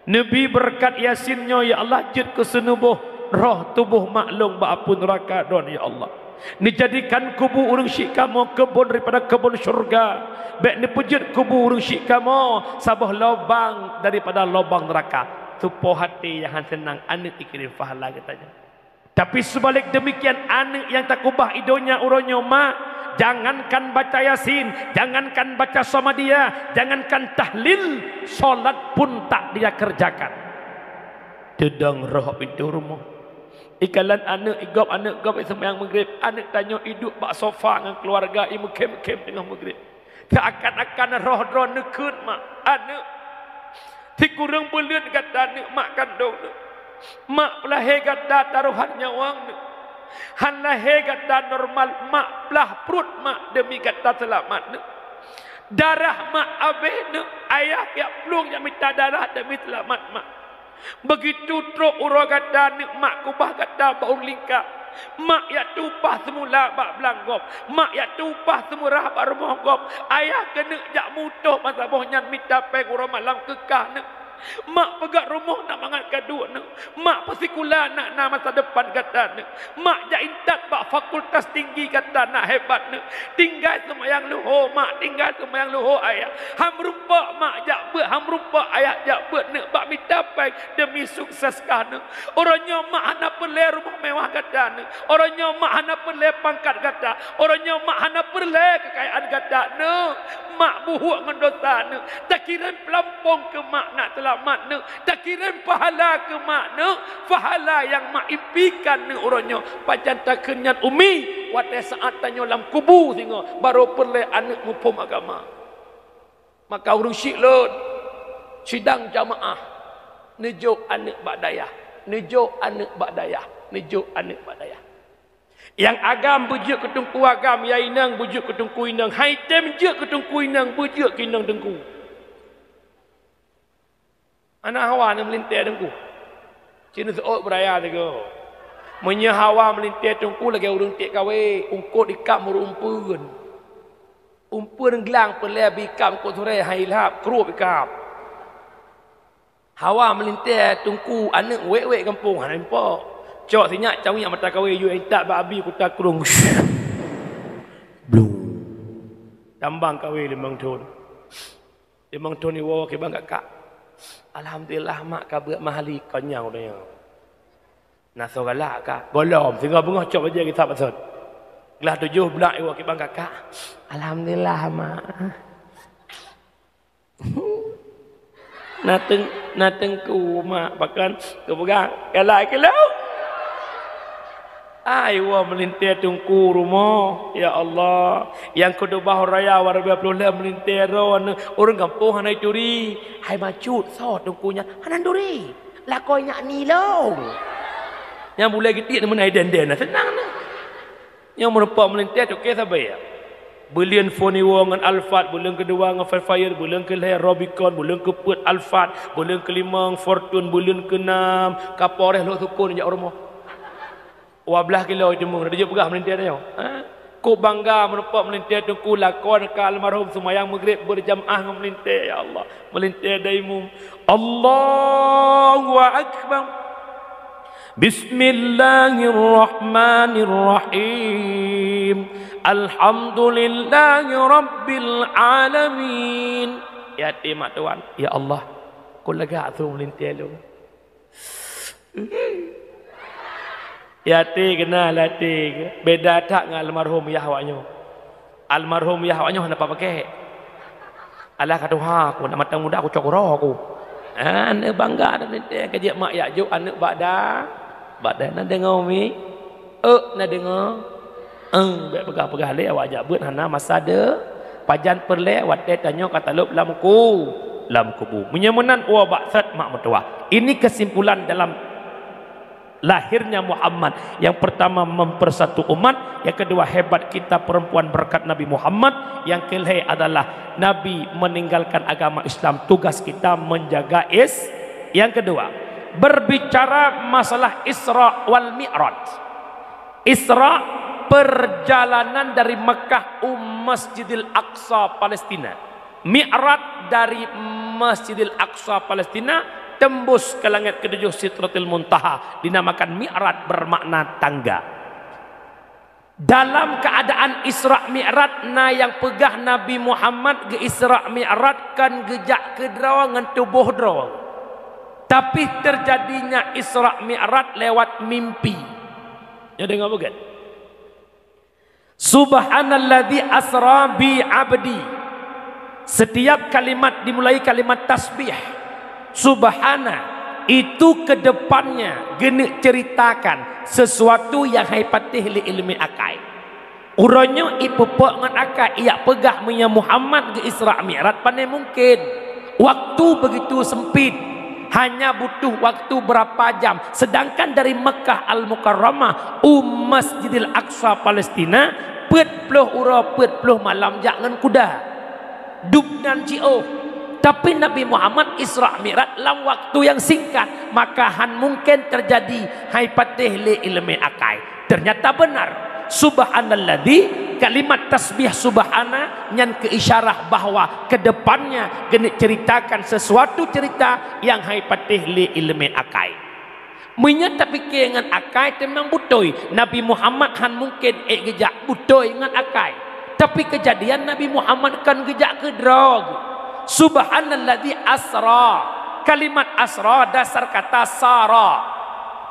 Neubi beureukat Yasin nyoe, ya Allah, jeuet keu seunuboh roh tuboh mak lôn bak apui neuraka droen, ya Allah. Neujadikan kubu ureuëng syiek kamoe keubon daripada keubon syeuruga. Bék neupeujeuet kubu ureuëng syiek kamoe saboh lobang daripada lobang neuraka. Tupoh até nyang hana seunang aneuëk ikirém pahala geutanyoe. Tapi seubalek deumikian, aneuëk nyang takeubah i donya uroe nyoe, mak, jangankan baca Yasin, jangankan baca samadiyah, jangankan tahlil, salat pun tak dia kerjakan. Teudong roh pintoe rumoh. Ikalon aneuëk i gob, aneuëk gob i seumayang Maghrib, aneuëk tanyoe iduek bak sofa ngon keuluwarga, i meukhém-khém teungoh Maghrib. Seuakan-akan roh droe neukheun, mak, aneuëk. Sikureueng buleuen gata neuh, mak kandong neuh. Mak peulahé gata tarohan nyawöng neuh. Han lahé gata normal, mak peulaih pruet mak deumi gata seulamat neuh. Darah mak abéh neuh, ayah jak plueng jak mita darah deumi seulamat mak. Beugitu trok uroe gata neuh, mak keubah gata bak ureuëng lingka. Mak jak tumpah seumula bak blang gob, mak jak tumpah seumurah bak rumoh gob. Ayah keuneuk jak mutôh masa boh nyan mita péng uroe malam keu kah neuh. Mak peugöt rumoh na mangat ka duek neuh. Mak peusikula na, na masa depan gata neuh. Mak jak intat bak fakultas tinggi gata na hebat neuh. Tinggai seumayang luho mak, tinggai seumayang luho ayah. Han meurumpok mak jak beuet, han meurumpok ayah jak beuet neuh bak mita péng deumi sukses kah neuh. Uroe nyoe mak hana peureulée rumoh mewah gata neuh. Uroe nyoe mak hana peureulée pangkat gata. Uroe nyoe mak hana peureulée keukayaan gata neuh. Mak buhuk ngon dosa neuh. Takirém peulampong keu mak nak seulamat neuh. Takirém pahala keu mak neuh. Pahala nyang mak impikan neuh uroe nyoe. Pajan takheun nyan umi, watée saát tanyoe lam kubu singoh, barô peureulée aneuëk muphom agama. Maka ureuëng syiek lôn, sidang jamaah, neujok aneuëk bak dayah, neujok aneuëk bak dayah, neujok aneuëk bak dayah. Nyang agam beujeuet keu teungku agam, nyang inong beujeuet keu teungku inong, han item jeuet keu teungku inong, beujeuet keu inong teungku. Hana hawa neuh meulintée teungku. Ci neuseuôt beuraya sigoe. Meunyoe hawa meulintée teungku lagée ureuëng tiek kawé, eungkôt ikab meureuek umpeuen. Umpeuen glang peureulée beu ikab eungkôt surée, han ilhab, krueb ikab. Hawa meulintée teungku aneuëk wék-wék gampông hana impok. Cok sinyak cawiek mata kawé yue intat bak abi kuta krueng. Blung. Tambang kawé limong thon. Limong thon iwoe kiban kakak. Alhamdulillah mak ka beuet mahali konyang udah nyoe. Na soe galak ka. Golom singoh beungoh cok bajée kitab asot. Glah tujoh blaih iwoe kiban kakak. Alhamdulillah mak. Na teung-, na teungku mak pakon keupeugah galak keu lôn. Ai woe meulintée teungku rumoh, ya Allah. Nyang keuduba raya wa rabi ploh lhée meulintée droe ureuëng gampông hana turi. Hai macut, soe teungku nyan hana turi. Lakoe nyak nilong. Nyang bulée geutiek meunan den-den na seunang na. Nyang meurumpok meulintée toke sabe. Buleuen phon iwoe ngon Alphard, buleuen keudua ngon Velfire, buleuen keulhée Rubicon, buleuen keupeuet Alphard, buleuen keulimong Fortuner, buleuen keunam Kapolres lhok sukon jak rumoh. Dua blaih kilo teuma, dah jeuet peugah meulintée tanyoe. Ha? Kok bangga meurumpok meulintée teungku lakon ka almarhum seumayang Maghrib beurjamaah ngon meulintée, ya Allah. Meulintée daimum. Allahu Akbar. Bismillahirrahmanirrahim. Alhamdulillahi rabbil alamin. Ya até mak tuan, ya Allah. Kok lega tu meulintée lôn. Ya até keunan latée, beda that ngon almarhum yah awak nyoe. Almarhum yah awak nyoe hana pakai. Alah ka tuha aku, nak mantong muda aku cok uroe aku. Aneuk bangga dan teuntèe ka jeuet mak yak jok aneuk bak da. Bak da na deungoe mi. Euk na deungoe. Eung, bèk peugah-peugah lé awak jak beuet hana masa de. Pajan peureulèe watèe tanyoe ka talop lam ku, lam kubu. Meunyoe meunan, woe bak that mak meutuwah. Ini kesimpulan dalam lahirnya Muhammad. Yang pertama, mempersatu umat. Yang kedua, hebat kita perempuan berkat Nabi Muhammad. Yang kelhèe adalah Nabi meninggalkan agama Islam. Tugas kita menjaga is. Yang kedua, berbicara masalah Isra wal Mi'raj. Isra, perjalanan dari Mekah u Masjidil Aqsa, Palestina. Mi'raj dari Masjidil Aqsa, Palestina, tembus ke langit ketujuh, Sidratil Muntaha, dinamakan Mi'raj, bermakna tangga. Dalam keadaan Isra Mi'raj, na nyang peugah Nabi Muhammad geu-Isra Mi'raj kon geujak keudroe ngon tuboh droe. Tapi terjadinya Isra Mi'raj lewat mimpi. Nyoe deungoe beugét. Subhanalladzi asra bi abdi. Setiap kalimat dimulai kalimat tasbih. Subhana, itu ke depannya geuneuk ceritakan sesuatu nyang hai patéh lé ileumèe akai. Uroe nyoe ipeupok ngon akai, ijak peugah meunyoe Muhammad geu-Isra Mi'raj, pane mungkin. Waktu begitu sempit, hanya butuh waktu berapa jam. Sedangkan dari Mekah Al-Mukarramah u Masjidil Aqsa, Palestina, peuet ploh uroe peuet ploh malam jak ngon kuda. Dub nan jiôh. Tapi Nabi Muhammad Isra Mi'raj lam waktu nyang singkat, maka han mungken teujadi hai patéh lé ileumèe akai. Ternyata benar. Subhanalladzi, kalimat tasbih subhana nyan keu isyarah bahwa ke depannya geuneuk ceritakan sesuatu cerita nyang hai patéh lé ileumèe akai. Meunyoe tapike ngon akai, teuma beutôi Nabi Muhammad han mungken ék geujak, beutôi ngon akai. Tapi keujadian Nabi Muhammad kon geujak keudroe. Subhanalladzi asra. Kalimat asra dasar kata sara.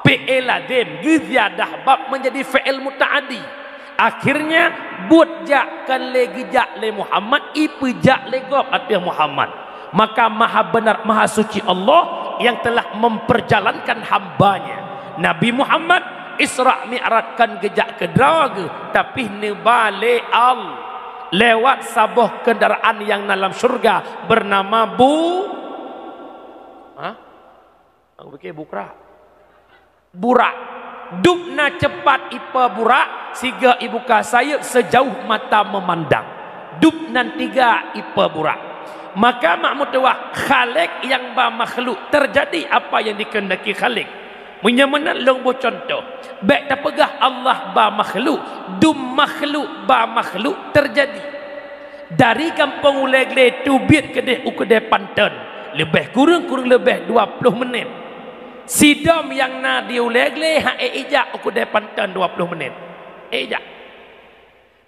Fi'il lazim geuziyadah bab menjadi fi'il muta'addi. Akhirnya, buet jak kon lé geujak lé Muhammad, ipeujak lé gob ateueh Muhammad. Maka Maha Benar, Maha Suci Allah yang telah memperjalankan hamba-Nya. Nabi Muhammad Isra Mi'raj kon geujak keudroe geuh, tapi neuba lé Allah lewat saboh kendaraan nyang na lam syurga bernama Bu-, ha? Aku pikir Bukra. Burak. Dub na cepat ipa burak, siga ibuka sayeuep sejauh mata memandang. Dub nan tiga ipa burak. Maka mak meutuwah, Khalik nyang ba makhluk, terjadi apa yang dikehendaki Khalik. Meunyoe meunan lôn boh cuntoh, bék tapeugah Allah ba makhluk, dum makhluk ba makhluk terjadi. Dari gampông Ulèe Glé teubiet keudeh u keudè Panton, leubeh kureueng-kureueng leubeh dua ploh menit. Sidom nyang na di Ulèe Glé han ék ijak u keudè Panton dua ploh menit. Ék ijak.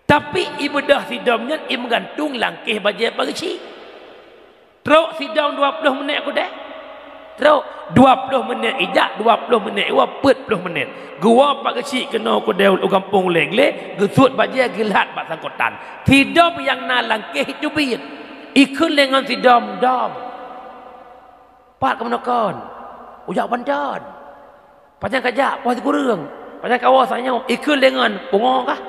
Tapi ibeudôh sidom nyan imeugantung langkéh bajèe pageusik. Trok sidom dua ploh menit keudeh. Trok dua ploh menit ijak, dua ploh menit iwoe, peuet ploh menit. Geuwoe pageusik keunoe keudeh u gampông Ulèe Glé, geusuet bajèe geulhat bak sangkotan. Sidom nyang na langkéh teubiet. Ikheun lé ngon sidom, "Dom, pat kamoe kon?" "Ujak Panton." "Pajan kajak?" "Poh sikureueng." "Pajan kawoe?" "Sanyoe." Ikheun lé ngon, "Pungo kah?"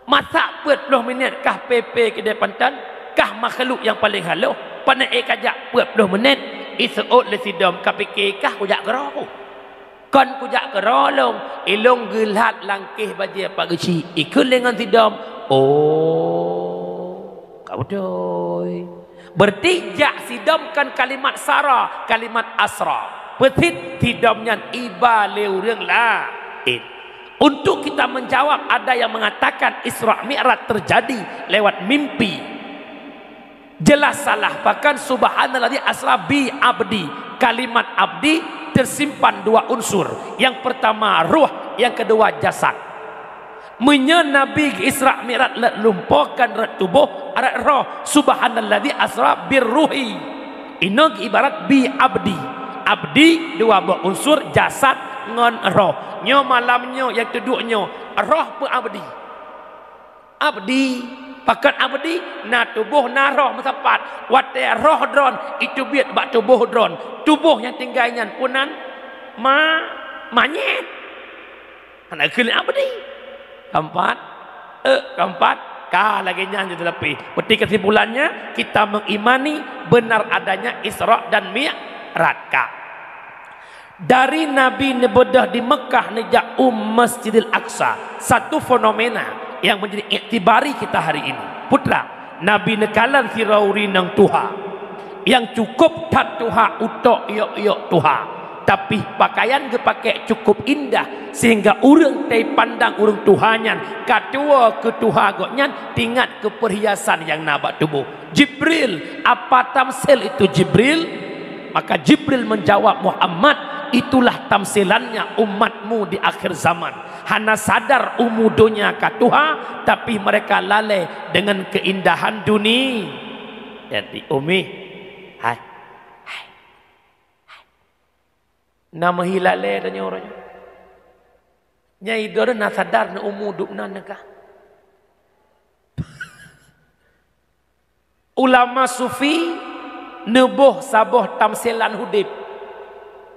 Masak peuet ploh menit kah pé-pé keudè Panton, kah makhluk nyang paleng haloh, pane ék kajak peuet ploh menit, iseuôt lé sidom, "Kapike kah kujak keudroe ku?" "Kon kujak keudroe lôn, ilôn geulhat langkéh bajèe pageusik." Ikheun lé ngon sidom, "Oh, ka beutôi." Berarti jak sidom kon kalimat sara, kalimat asra. Peusit sidom nyan iba lé ureueng laén. Untuk kita menjawab, ada yang mengatakan Isra Mi'raj terjadi lewat mimpi. Jelas salah, bahkan subhanalladzi asra bi abdi. Kalimat abdi tersimpan dua unsur. Yang pertama ruh, yang kedua jasad. Meunyoe Nabi geu-Isra Mi'raj rot lumpoe kon rot tuboh, rot roh, subhanalladzi asra birruhi. Inoe geuibarat bi abdi. Abdi dua boh unsur, jasad ngon roh. Nyoe malam nyoe nyang teuduek nyoe, roh peu abdi? Abdi. Pakon abadi? Na tuboh, na roh meusapat. Watée roh droen iteubiet bak tuboh droen, tuboh nyang tinggai nyan peue nan? Ma-, manyét. Hana keuneuk abadi. Keempat, eh, keempat, ka lagée nyan jeuet teulapeh. Berarti kesimpulannya, kita mengimani benar adanya Isra dan Mi'raj. Ka. Dari Nabi neubeudôh di Mekah neujak u Masjidil Aqsa, satu fenomena yang menjadi iktibari kita hari ini. Peue treuk, Nabi neukalon sidroe ureuëng nyang tuha, nyang cukup that tuha, utok yok-yok tuha, tapi pakaian geupakai cukup indah sehingga ureuëng teupandang ureuëng tuha nyan ka tuwoe keu tuha gobnyan, teuingat keu perhiasan nyang na bak tuboh. Jibril, apa tamsil itu Jibril? Maka Jibril menjawab, "Muhammad, itulah tamsilannya umatmu di akhir zaman. Hana sadar umu donya ka tuha, tapi mereka lalai dengan keindahan duni-." Jadi, Umi, hai, hai, hai. Na meuhi lalai tanyoe uroe nyoe. Nyai droe na sadar na umu dum nan ka. Ulama sufi neuboh saboh tamsilan udeb.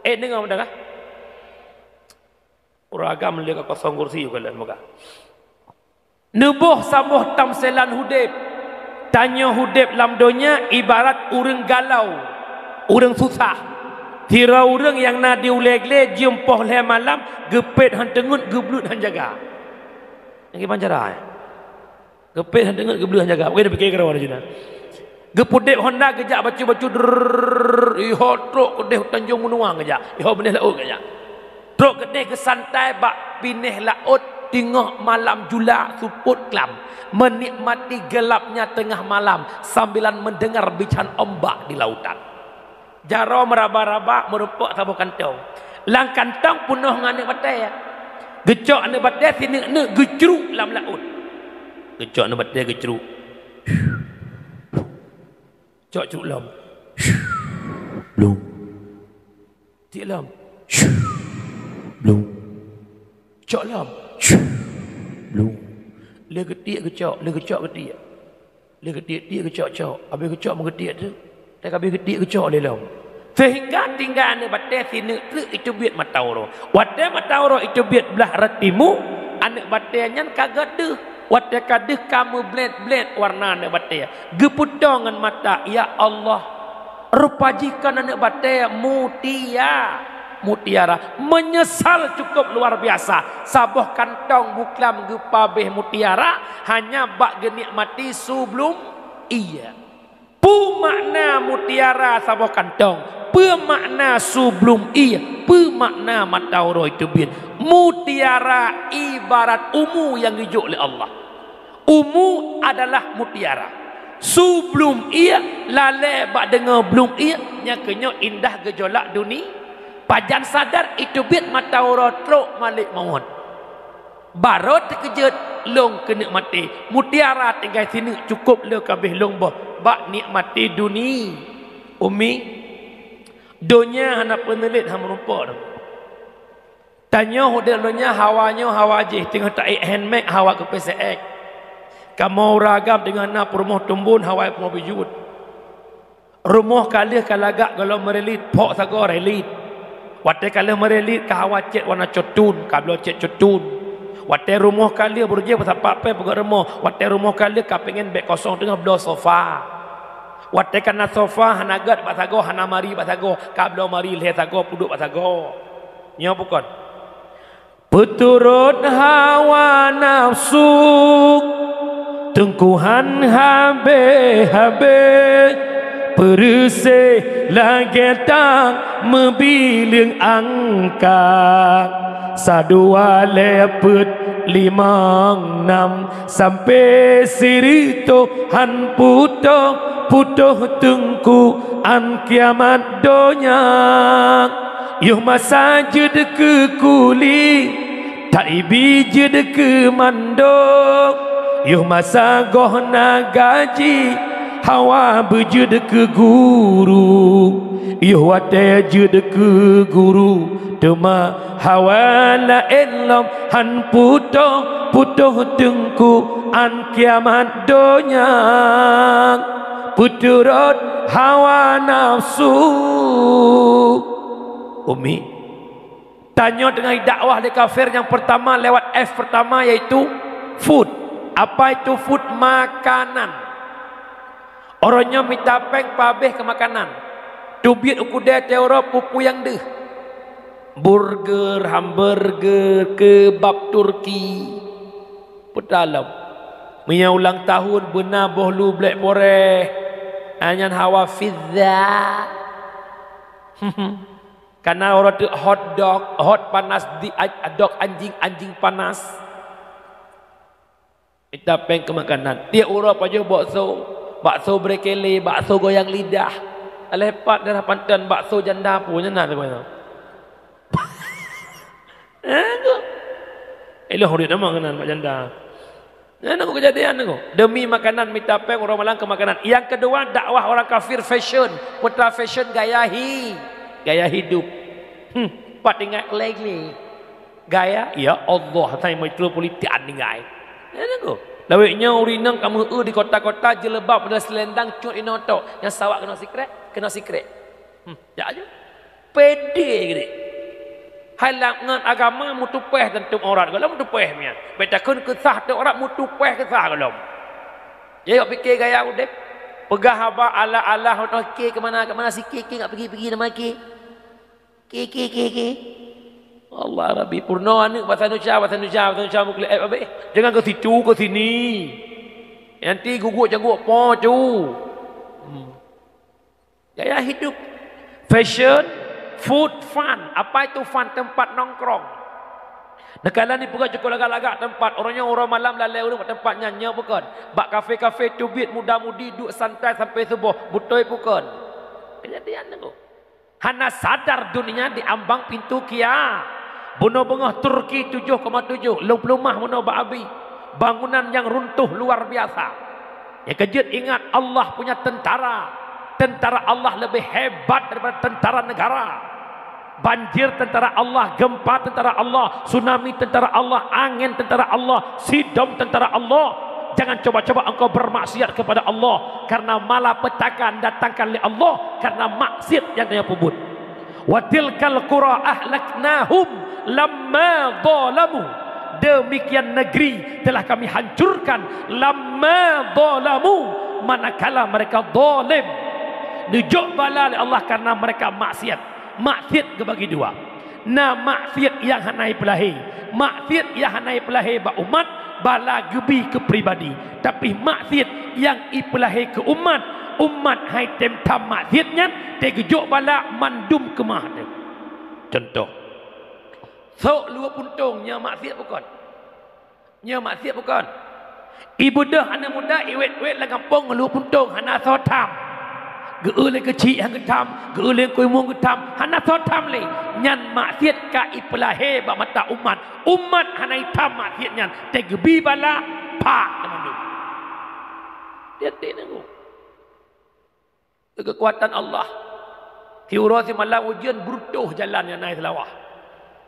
Eh, deungoe, deungoe. Ureuëng agam lé ka kosong kursi, uka lé, moga. Neuboh saboh tamsilan udeb. Tanyoe udeb lam donya ibarat ureuëng galau, ureuëng susah. Sidroe ureuëng nyang na di ulée glé jeuem poh lhée malam, geupet han teungeut, geubluet han jaga. Nyang kiban cara, eh? Geupet han teungeut, geubluet han jaga. Oke, dah pikir keurawan jina. Geupudeb honda, geujak bacu-bacu, drrrr, iho trok keudeh Tanjong Menuang geujak, iho beuneh laôt geujak. Trok keudeh geusantai bak binéh laôt, teungoh malam jula, seupôt klam, menikmati gelapnya tengah malam sambilan mendengar bican ombak di lautan. Jaroe meuraba-raba, meurumpok saboh kantong. Lam kantong peunoh ngon aneuk batée. Geucok aneuk batée sineuk-neuk, geucruk lam laôt. Geucok aneuk batée, geucruk. Cok, cruk lom. Blung. Tiek lom. Blung. Cok lom. Blung. Lé geutiek geucok, lé geucok geutiek. Lé geutiek-tiek geucok-cok, habéh geucok meugeutiek teuk, teuk habéh geutiek geucok lé lom. Sehingga tinggai aneuk batée sineuk treuk iteubiet mata uroe. Watée mata uroe iteubiet blah rot timu, aneuk batée nyan ka gadeuh. Watée ka deuh ka meublét-blét warna aneuk batée. Geupeutong ngon mata, "Ya Allah, rupa jih kon aneuk batée mutia-, mutiara." Meunyeusal cukup luar biasa. Saboh kantong buklam geupabéh mutiara, hanya bak geunikmati su blum ie. Peue makna mutiara saboh kantong? Peue makna su blum ie? Peue makna mata uroe teubiet? Mutiara ibarat umu nyang geujok lé Allah. Umu adalah mutiara. Su blum ie, lalée bak deungoe blum ie, nyang keunyoe indah geujolak duni-, pajan sadar iteubiet mata uroe trok malek mawöt. Barô teukeujot lôn keuneuk maté, mutiara tinggai sineuk cukôp lé kabéh lôn boh bak nikmati duni-, umi. Donya hana peuneulet, hana meurumpok. Tanyoe udeb donya, hawa nyoe hawa jih, teungoh taék handmade hawa keu P C X. Kamoe ureuëng agam teungoh na peurumoh tumbon hawa peurumoh bijut. Rumoh ka lheueh ka lagak gohlom meurelit, phok sagoe relit. Watée ka lheueh meurelit ka hawa cét warna cotun, ka bloe cét cotun. Watée rumoh ka lheueh beurujéh peusapat péng peugöt rumoh, watée rumoh ka lheueh ka péngen bék kosong teungoh bloe sofa. Watée ka na sofa hana gét bak sagoe, hana mari bak sagoe, ka bloe mari lhée sagoe peuduek bak sagoe. Nyoe bukon. Peuturot hawa nafsu, teungku han habéh-habéh, peureuséh lagée tang meubileung angka. Sa dua lhée peuet limong nam sampoe sireutôh han putôh-putôh teungku án kiamat donya. Yoh masa jeuet keu kuli, taibi jeuet keu mandok. Yoh masa goh na gaji, Hawa beujeuet keu guru, yoh watée jeuet keu guru, teuma hawa laén lom han putôh-putôh teungku, án kiamat donya peuturot hawa nafsu. Umi, tanyoe teungoh dakwah lé kafir nyang pertama lewat F pertama, yaitu food. Apa itu food? Makanan. Uroe nyoe mita péng pabéh keu makanan. Teubiet u keudè teuro peue-peue nyang deuh. Burger, hamburger, kebab Turki. Peutalom. Meunyoe ulang tahun beuna boh lu Black Forest. Nyan hawa pizza. Kana uroe teuk hot dog, hot panas di, dog anjing, anjing panas. Mita péng keu makanan. Tiep uroe pajoh bakso, bakso brekele, bakso goyang lidah. Alah pat daerah Panton bakso janda pun nyan na tu. Eh, tu. Eh, loh udah nama keunan bak janda. Nah, nunggu kejadian nunggu. Demi makanan mita péng uroe malam keu makanan. Yang kedua, dakwah orang kafir fashion. Putra fashion gaya hi-, gaya hidup. Hmm, pat ingat lagi. Gaya, ya Allah, tai metropolitan tinggai. Ya, nunggu. Lawek nyoe ureueng inong kamoe eu di kota-kota jilbab dan selendang cut inoe tok. Nyang sawak keunoe sikrek, keunoe sikrek. Hmm, jak aju. Pede gede. Hai lam ngon agama meutupaih dan tuem aurat gohlom meutupaih mian. Beta kun keusah tuem aurat meutupaih keusah gohlom. Ya yok pike gaya udeb. Peugah haba Allah-Allah otoh ke kemana-kemana sikit ke ngak pigi-pigi nama ke. Ke, ke, ke, ke. Allah Rabbi, purno aneuk bahasa Indonesia, bahasa Indonesia, bahasa Indonesia mukli eh, abeh. Jangan ke situ, ke sini. Nanti guguk janggut po cu. Hmm. Gaya hidup. Fashion, food, fun. Apa itu fun? Tempat nongkrong. Neukala ni peugah cukup lagak-lagak tempat. Uroe nyoe uroe malam lalai ureueng bak tempat nyan nyoe bukon. Bak kafe-kafe teubiet muda-mudi duek santai sampai suboh. Beutôi bukon. Kejadian tu. Hana sadar dunia di ambang pintu kia. Bunoe beungoh Turki tujoh koma tujoh, lôn peulumah bunoe bak Abi. Bangunan nyang runtuh luar biasa. Nyang keujeuet ingat, Allah punya tentara. Tentara Allah lebih hebat daripada tentara negara. Banjir tentara Allah, gempa tentara Allah, tsunami tentara Allah, angin tentara Allah, sidom tentara Allah. Jangan coba-coba engkau bermaksiat kepada Allah, karena malapetaka datangkan oleh Allah karena maksiat yang dia perbuat. Wa tilkal qura ahlaknahum lamma zalamu. Demikian negeri telah kami hancurkan lamma zalamu, manakala mereka zalim. Neujok bala lé Allah karena mereka maksiat. Maksiat geubagi dua. Na maksiat nyang hana ipeulahé. Maksiat nyang hana ipeulahé bak umat, bala geubi keu pribadi. Tapi maksiat nyang ipeulahé keu umat, umat hai tem tham maksiat nyan, teugeujok bala mandum keumah teuh. Contoh, sok luweue puntông nyan maksiat bukon? Nyoe maksiat bukon? Ibeudôh aneuk muda iwet-wet lam gampông ngeuluh puntông hana soe tham. Geu-eu lé keuchik han geutham, geu-eu lé kuimong geutham, hana soe tham lé. Nyan maksiat ka ipeulahé bak mata umat. Umat hana itham maksiat nyan, teugeubri bala, pak teumandum. Tiep-tiep nanggroe. Keukuatan Allah. Siuroe simalam ujeuen beureutoh jalan nyang na i Seulawah.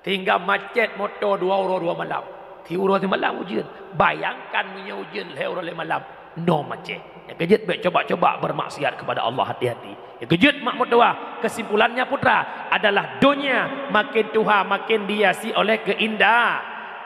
Sehingga macet moto dua uroe dua malam. Siuroe simalam ujeuen. Bayangkan meunyoe ujeuen lhée uroe lhée malam, nyoe macet. Nyang keujeuet bék coba-coba bermaksiat kepada Allah, hati-hati. Nyang keujeuet mak meutuah, kesimpulannya putra adalah donya makin tuha makin dihiasi oleh keindah.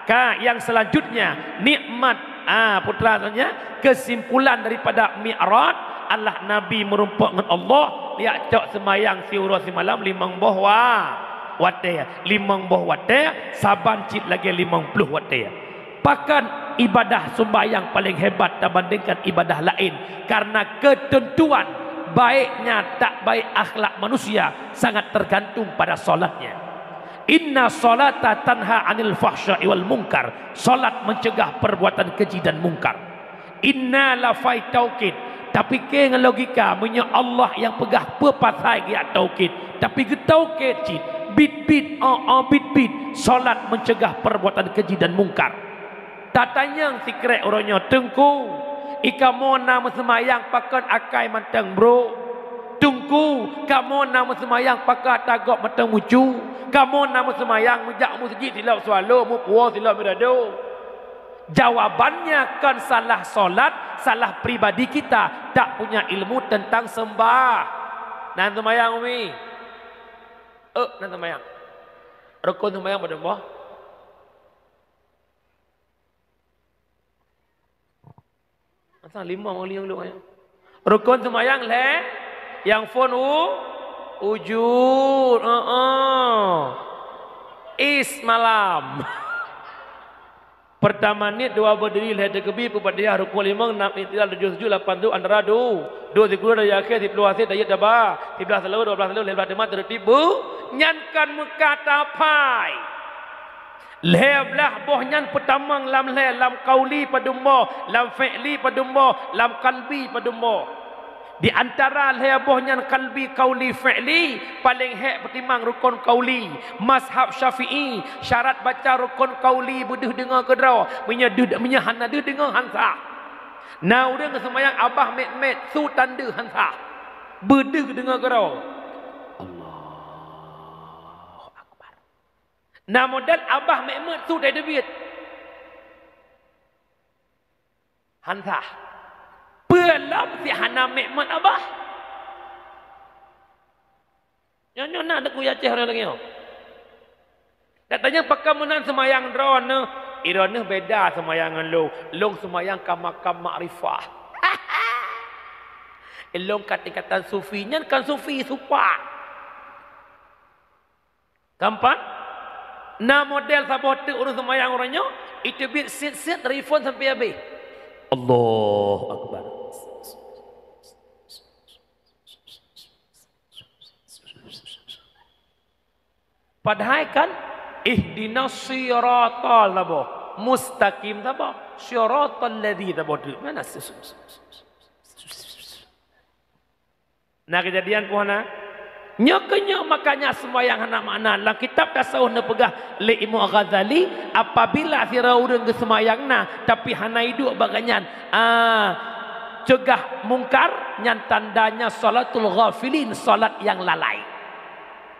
Ka, yang selanjutnya, nikmat. Ah, putra, selanjutnya, kesimpulan daripada Mi'raj adalah Nabi meurumpok ngon Allah, jak cok seumayang siuroe simalam limong boh wa-, watée, limong boh watée, saban cit lagée limong ploh watée. Pakon ibadah sumbayang paléng hebat tabandingkan ibadah laén, karena ketentuan baiknya tak baik akhlak manusia sangat tergantung pada salatnya. Inna salata tanha 'anil fahsya'i wal munkar. Salat mencegah perbuatan keji dan mungkar. Inna lafai taukid. Tapike ngon logika, meunyoe Allah nyang peugah peue pasai geujak taukid, tapi geutaukid cit, bit-bit, oh, oh, bit-bit, salat mencegah perbuatan keji dan mungkar. Tatanyong sikrek uroe nyoe, Teungku, I kamoe na meuseumayang pakon akai mantong brok? Teungku, kamoe na meuseumayang pakon ata gob mantong mucu? Kamoe na meuseumayang meujak meuseujid silop swalo, meupuwoe silop meudado? Jawabannya kan salah solat, salah pribadi kita, tak punya ilmu tentang sembah. Nan seumayang, Umi. Eh, nan seumayang. Rukun seumayang padum boh? Asal lima orang liang dulu, ya. Rukun seumayang lhèe, nyang phôn u, ujud, heeh. Is malam. Pertama niet, dua berdiri, lhèe takbir, peuet Fatihah, rukun limong, nam iktidal, tujoh sujud, lapan duek antara du-, duek sikula dari akhé, siplôh aséng tahiyat daba, siblaih saleue, dua blaih saleue, lhèe blaih teuma, tertib bu-, nyan kan meuka taphai. Lhèe blaih boh nyan peutamong lam lhèe, lam qauli padum boh, lam fi'li padum boh, lam qalbi padum boh. Di antara lhèe boh nyan qalbi, qauli, fi'li, paleng hék peutimang rukon qauli. Mazhab Syafi'i, syarat baca rukon qauli beudeuh deungoe keudroe, meunyoe deuh, meunyoe hana deuh deungoe han sah. Na ureueng geuseumayang abah mét-mét, su tan deuh han sah. Beudeuh deungoe keudroe. Allahu Akbar. Na model abah mét-mét su tai teubiet. Han sah. Peue lom si hana mét-mét abah? Nyoe, nyoe na deungon Aceh ureueng lagèe nyoe. Katanya pakon meunan seumayang droeneuh, i droeneuh beda seumayang ngon lôn. Lôn seumayang ka makam makrifah. Lôn ka tingkatan sufi, nyan kan sufi, supak. Keempat, na model saboh teuk ureueng seumayang uroe nyoe, iteubiet sit-sit dari phôn sampai habéh. Allahu Akbar. Padahai kan, ihdinas siratal saboh, mustaqim saboh, siratal ladzi saboh teuk. Mana? Na keujadian peue hana? Nyoe keuh nyoe makanya seumayang hana makna. Lam kitab tasawuf neupeugah lé Imam Ghazali, apabila sidroe ureueng geuseumayang na, tapi hana iduek bak gobnyan, ah, cegah mungkar, nyan tandanya shalatul ghafilin, salat nyang lalai.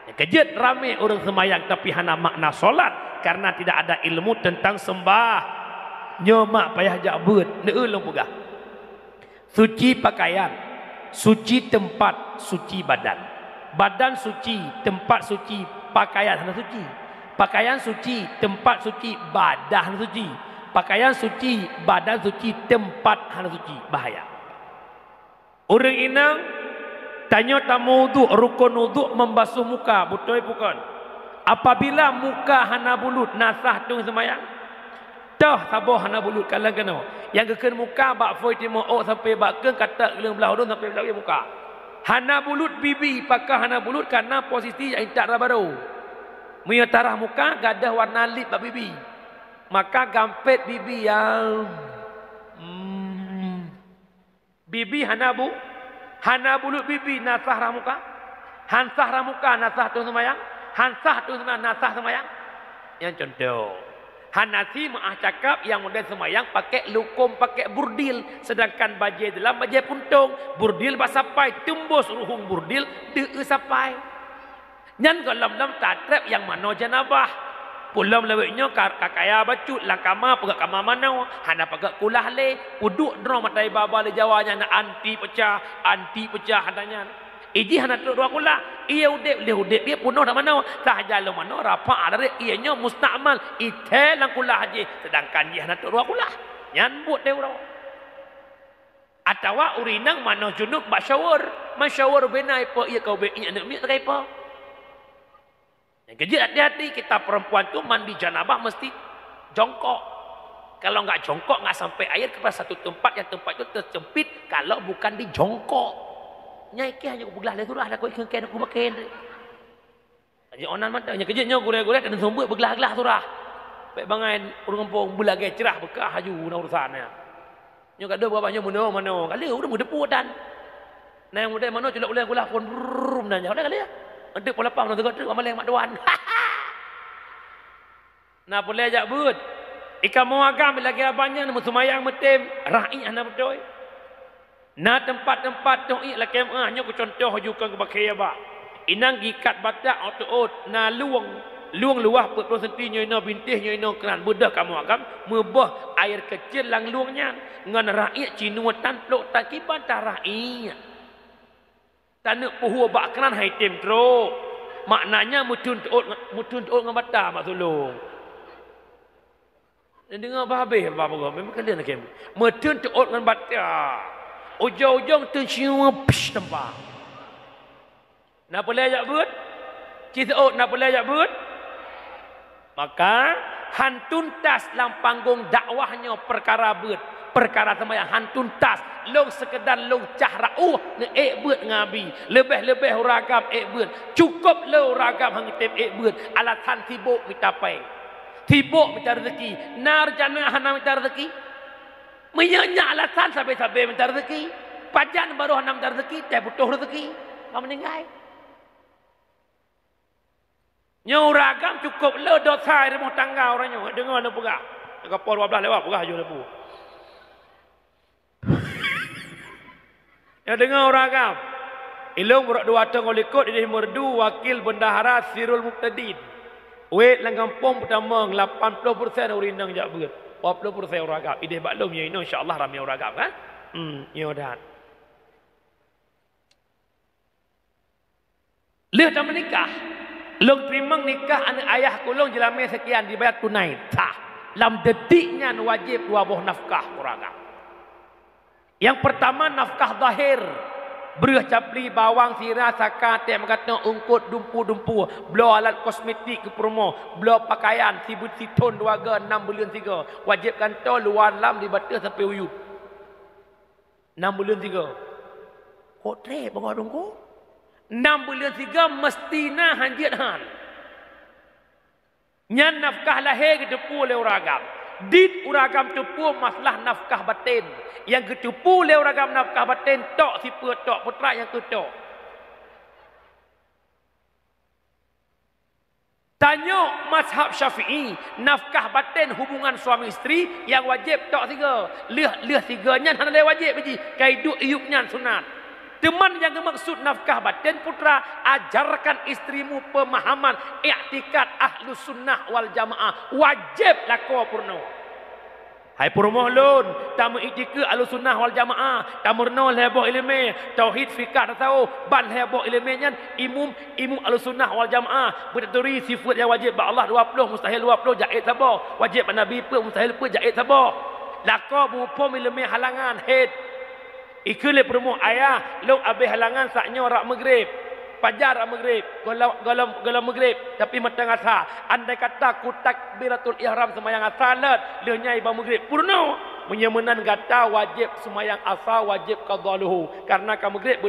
Nyang keujeuet ramé ureueng seumayang tapi hana makna salat karena tidak ada ilmu tentang sembah. Nyoe mak payah jak beuet, neueu lôn peugah. Suci pakaian, suci teumpat, suci badan. Badan suci, teumpat suci, pakaian hana suci. Pakaian suci, teumpat suci, badan hana suci. Pakaian suci, badan suci, teumpat hana suci. Bahaya. Ureueng inong, tanyoe tameuwudhu, rukon wudhu membasuh muka, beutôi bukon? Apabila muka hana bulut, na sah tueng seumayang? Toh saboh hana bulut, kalon keunoe. Nyang geukheun muka bak phôi timoh ôk sampai bak keueng, katak leueng blah udôn sampai blah muka. Hana bulut bibi, pakon hana bulut? Karena posisi nyang intat rab barô. Meunyoe tarah muka, gadôh warna lip bak bibi. Maka gampet bibi nyang, hmm. Bibi hana bu-, hana bulut bibi, na sah rah muka? Han sah rah muka, na sah tueng seumayang? Han sah tueng seumayang, na sah seumayang? Nyan contoh. Hana si meu'ah cakap nyang model seumayang pakai lukôm, pakai burdil, seudangkan bajèe dalam bajèe puntông, burdil bak sapai, teumbôs ruhueng burdil, deuh sapai. Nyan gohlom-lom tatrép nyang manoe jeunabah. Peulom lawét nyoe ka, ka kaya bacut, lam kama peugöt kama manoe, hana peugöt kulah lé, peuduek droe mata iba-ba lé Jawa nyan na anti peucah, anti peucah hana nyan. Ijih hana trok dua kulah, ie udép lé udép ie peunoh dak manoe, sahaja lôn manoe rafa' dari ie nyoe mustakmal, ithèe lam kulah jih, seudangkan jih hana trok dua kulah. Nyan buet deh uroe. Atawa ureueng inong manoe junub bak shower, man shower bina ipo ie ka ubé ie aneuk miet ka ipo. Nyang keujeuet hati-hati, kita perempuan tu mandi janabah mesti jongkok. Kalau enggak jongkok, enggak sampai air kepada satu tempat yang tempat itu tersempit kalau bukan dijongkok. Nyai keh hanya beuglah lé surah dah kau ikeng keh aku makan. Aja onan mata, nyang keujeuet nyoe gurèe-gurèe keuneuk seumeubeuet beuglah-glah surah. Bèk bangai ureueng gampông beulagèe cerah beukah haju na urusan nyan. Nyoe ka deuh beurapa nyoe meunoe-manoe. Ka lheueh ureueng meudeupu dan. Na nyang model manoe culok ulèe gula phôn brrrr na nyan. Ka lheueh. Eunteuk peuleupah manoe teuga treuk bak malèe mak tuan. Na peureulèe jak beuet. Ikamoe agam lagée abang nyan meuseumayang meutem, rah iék hana beutôi. Na teumpat-teumpat toh iék lakée meuah, nyoe keucuntoh ju keu bakée ba. Inong gikat batak ôk teuôt, na lueng, lueng luwah peuet ploh senti nyoe inoe bintéh nyoe inoe keunan beudôh kamoe agam, meuboh air keucil lam lueng nyan, ngon rah iék cinoe tan plôk tan kiban tarah iék. Taneuk peuhue bak keunan hai tem trok. Maknanya meutheun teuôt ngon, meutheun teuôt ngon bata mak sulông. Neudeungoe bah habéh bah peugah, memang kalian lagée meutheun teuôt ngon bata. Ujong-ujong teun siume pish teumpa. Na peulée jak beuet? Ci seuôt na peulée jak beuet? Maka, han tuntas lam panggong dakwah nyoe peukara beuet, peukara seumayang han tuntas. Lôn seukeudar lôn cah rauh neuék beuet ngon Abi. Leubeh-leubeh ureuëng agam ék beuet. Cukôp le ureuëng agam han geutem ék beuet, alasan sibôk mita péng. Sibôk mita reuzeki. Na rencana hana mita reuzeki? Meunyoe nyan alasan sabe-sabe mita reuzeki. Pajan barô hana mita reuzeki, teuh putôh reuzeki. Ka meuninggai. Nyoe ureuëng agam cukôp le dosa di rumoh tangga ureuëng nyoe. Deungoe neupeugah. Ka poh dua belas lewat peugah aju neupeue. Nyoe deungoe ureuëng agam. Ilôn brok dua teungoh likot ideh Meureudu wakil bendahara Sirul Mubtadin. Wék lam gampông peutamong lapan ploh persen ureuëng inong jak beuet. Dua ploh persen ureuëng agam. Ideh bak lôn nyoe inoe insya Allah ramé ureuëng agam kan? Hmm, nyoe dan. Lheueh tameunikah, lôn teurimong nikah aneuëk ayah kulôn jeulamé seukian dibayar tunai sah. Lam detik nyan wajéb dua boh nafkah ureuëng agam. Nyang peurtama nafkah zahir, breueh capli, bawang, sira, saka, teh meugatong, eungkôt, dumpu-dumpu, bloe alat kosmetik keu peurumoh, bloe pakaian, sibeuet sithon dua goe, nam buleuen sigoe, wajéb gantoe luwa lam di bateuh sampoe u yup. Nam buleuen sigoe. Kok trép bangai dong ko? Nam buleuen sigoe meustina han jeuet han. Nyan nafkah lahé geuteupeue lé ureuëng agam. Dit ureuëng agam teupeue masalah nafkah baten. Nyang geuteupeue lé ureuëng agam nafkah baten tok sipeue tok, peutrak nyang keu tok. Tanyoe mazhab Syafi'i, nafkah baten hubungan suami istri nyang wajéb tok sigoe. Lheueh, lheueh sigoe nyan hana lé wajéb jih, ka iduek iyup nyan sunat. Teuma nyang geumaksud nafkah baten putra, ajarkan istrimu pemahaman iktikad Ahlus Sunnah wal Jamaah, wajéb lakoe peurunoe. Hai peurumoh lôn, tameuiktikeuet Ahlussunnah wal Jamaah, tameurunoe lhée boh iéleumé, tauhid, fikah, tasawuf, ban lhée boh iéleumé nyan imum, imum Ahlussunnah wal Jamaah, beutaturi sifeuet nyang wajéb bak Allah dua ploh, mustahil dua ploh, jaiz saboh, wajéb bak Nabi peuet, mustahil peuet, jaiz saboh. Lakoe muphom iéleumé halangan, hét. Ikheun lé peurumoh, "Ayah, lôn abéh halangan sak nyoe rab meugreb." Pajan rab meugreb, gohlom, gohlom, gohlom meugreb, tapi mantong asa. Andai kata ku takbiratul ihram seumayang asa lét, lheueh nyan iba meugreb, peurunoe. Meunyoe meunan gata wajéb seumayang asa, wajéb qadha luhu, kareuna ka meugreb.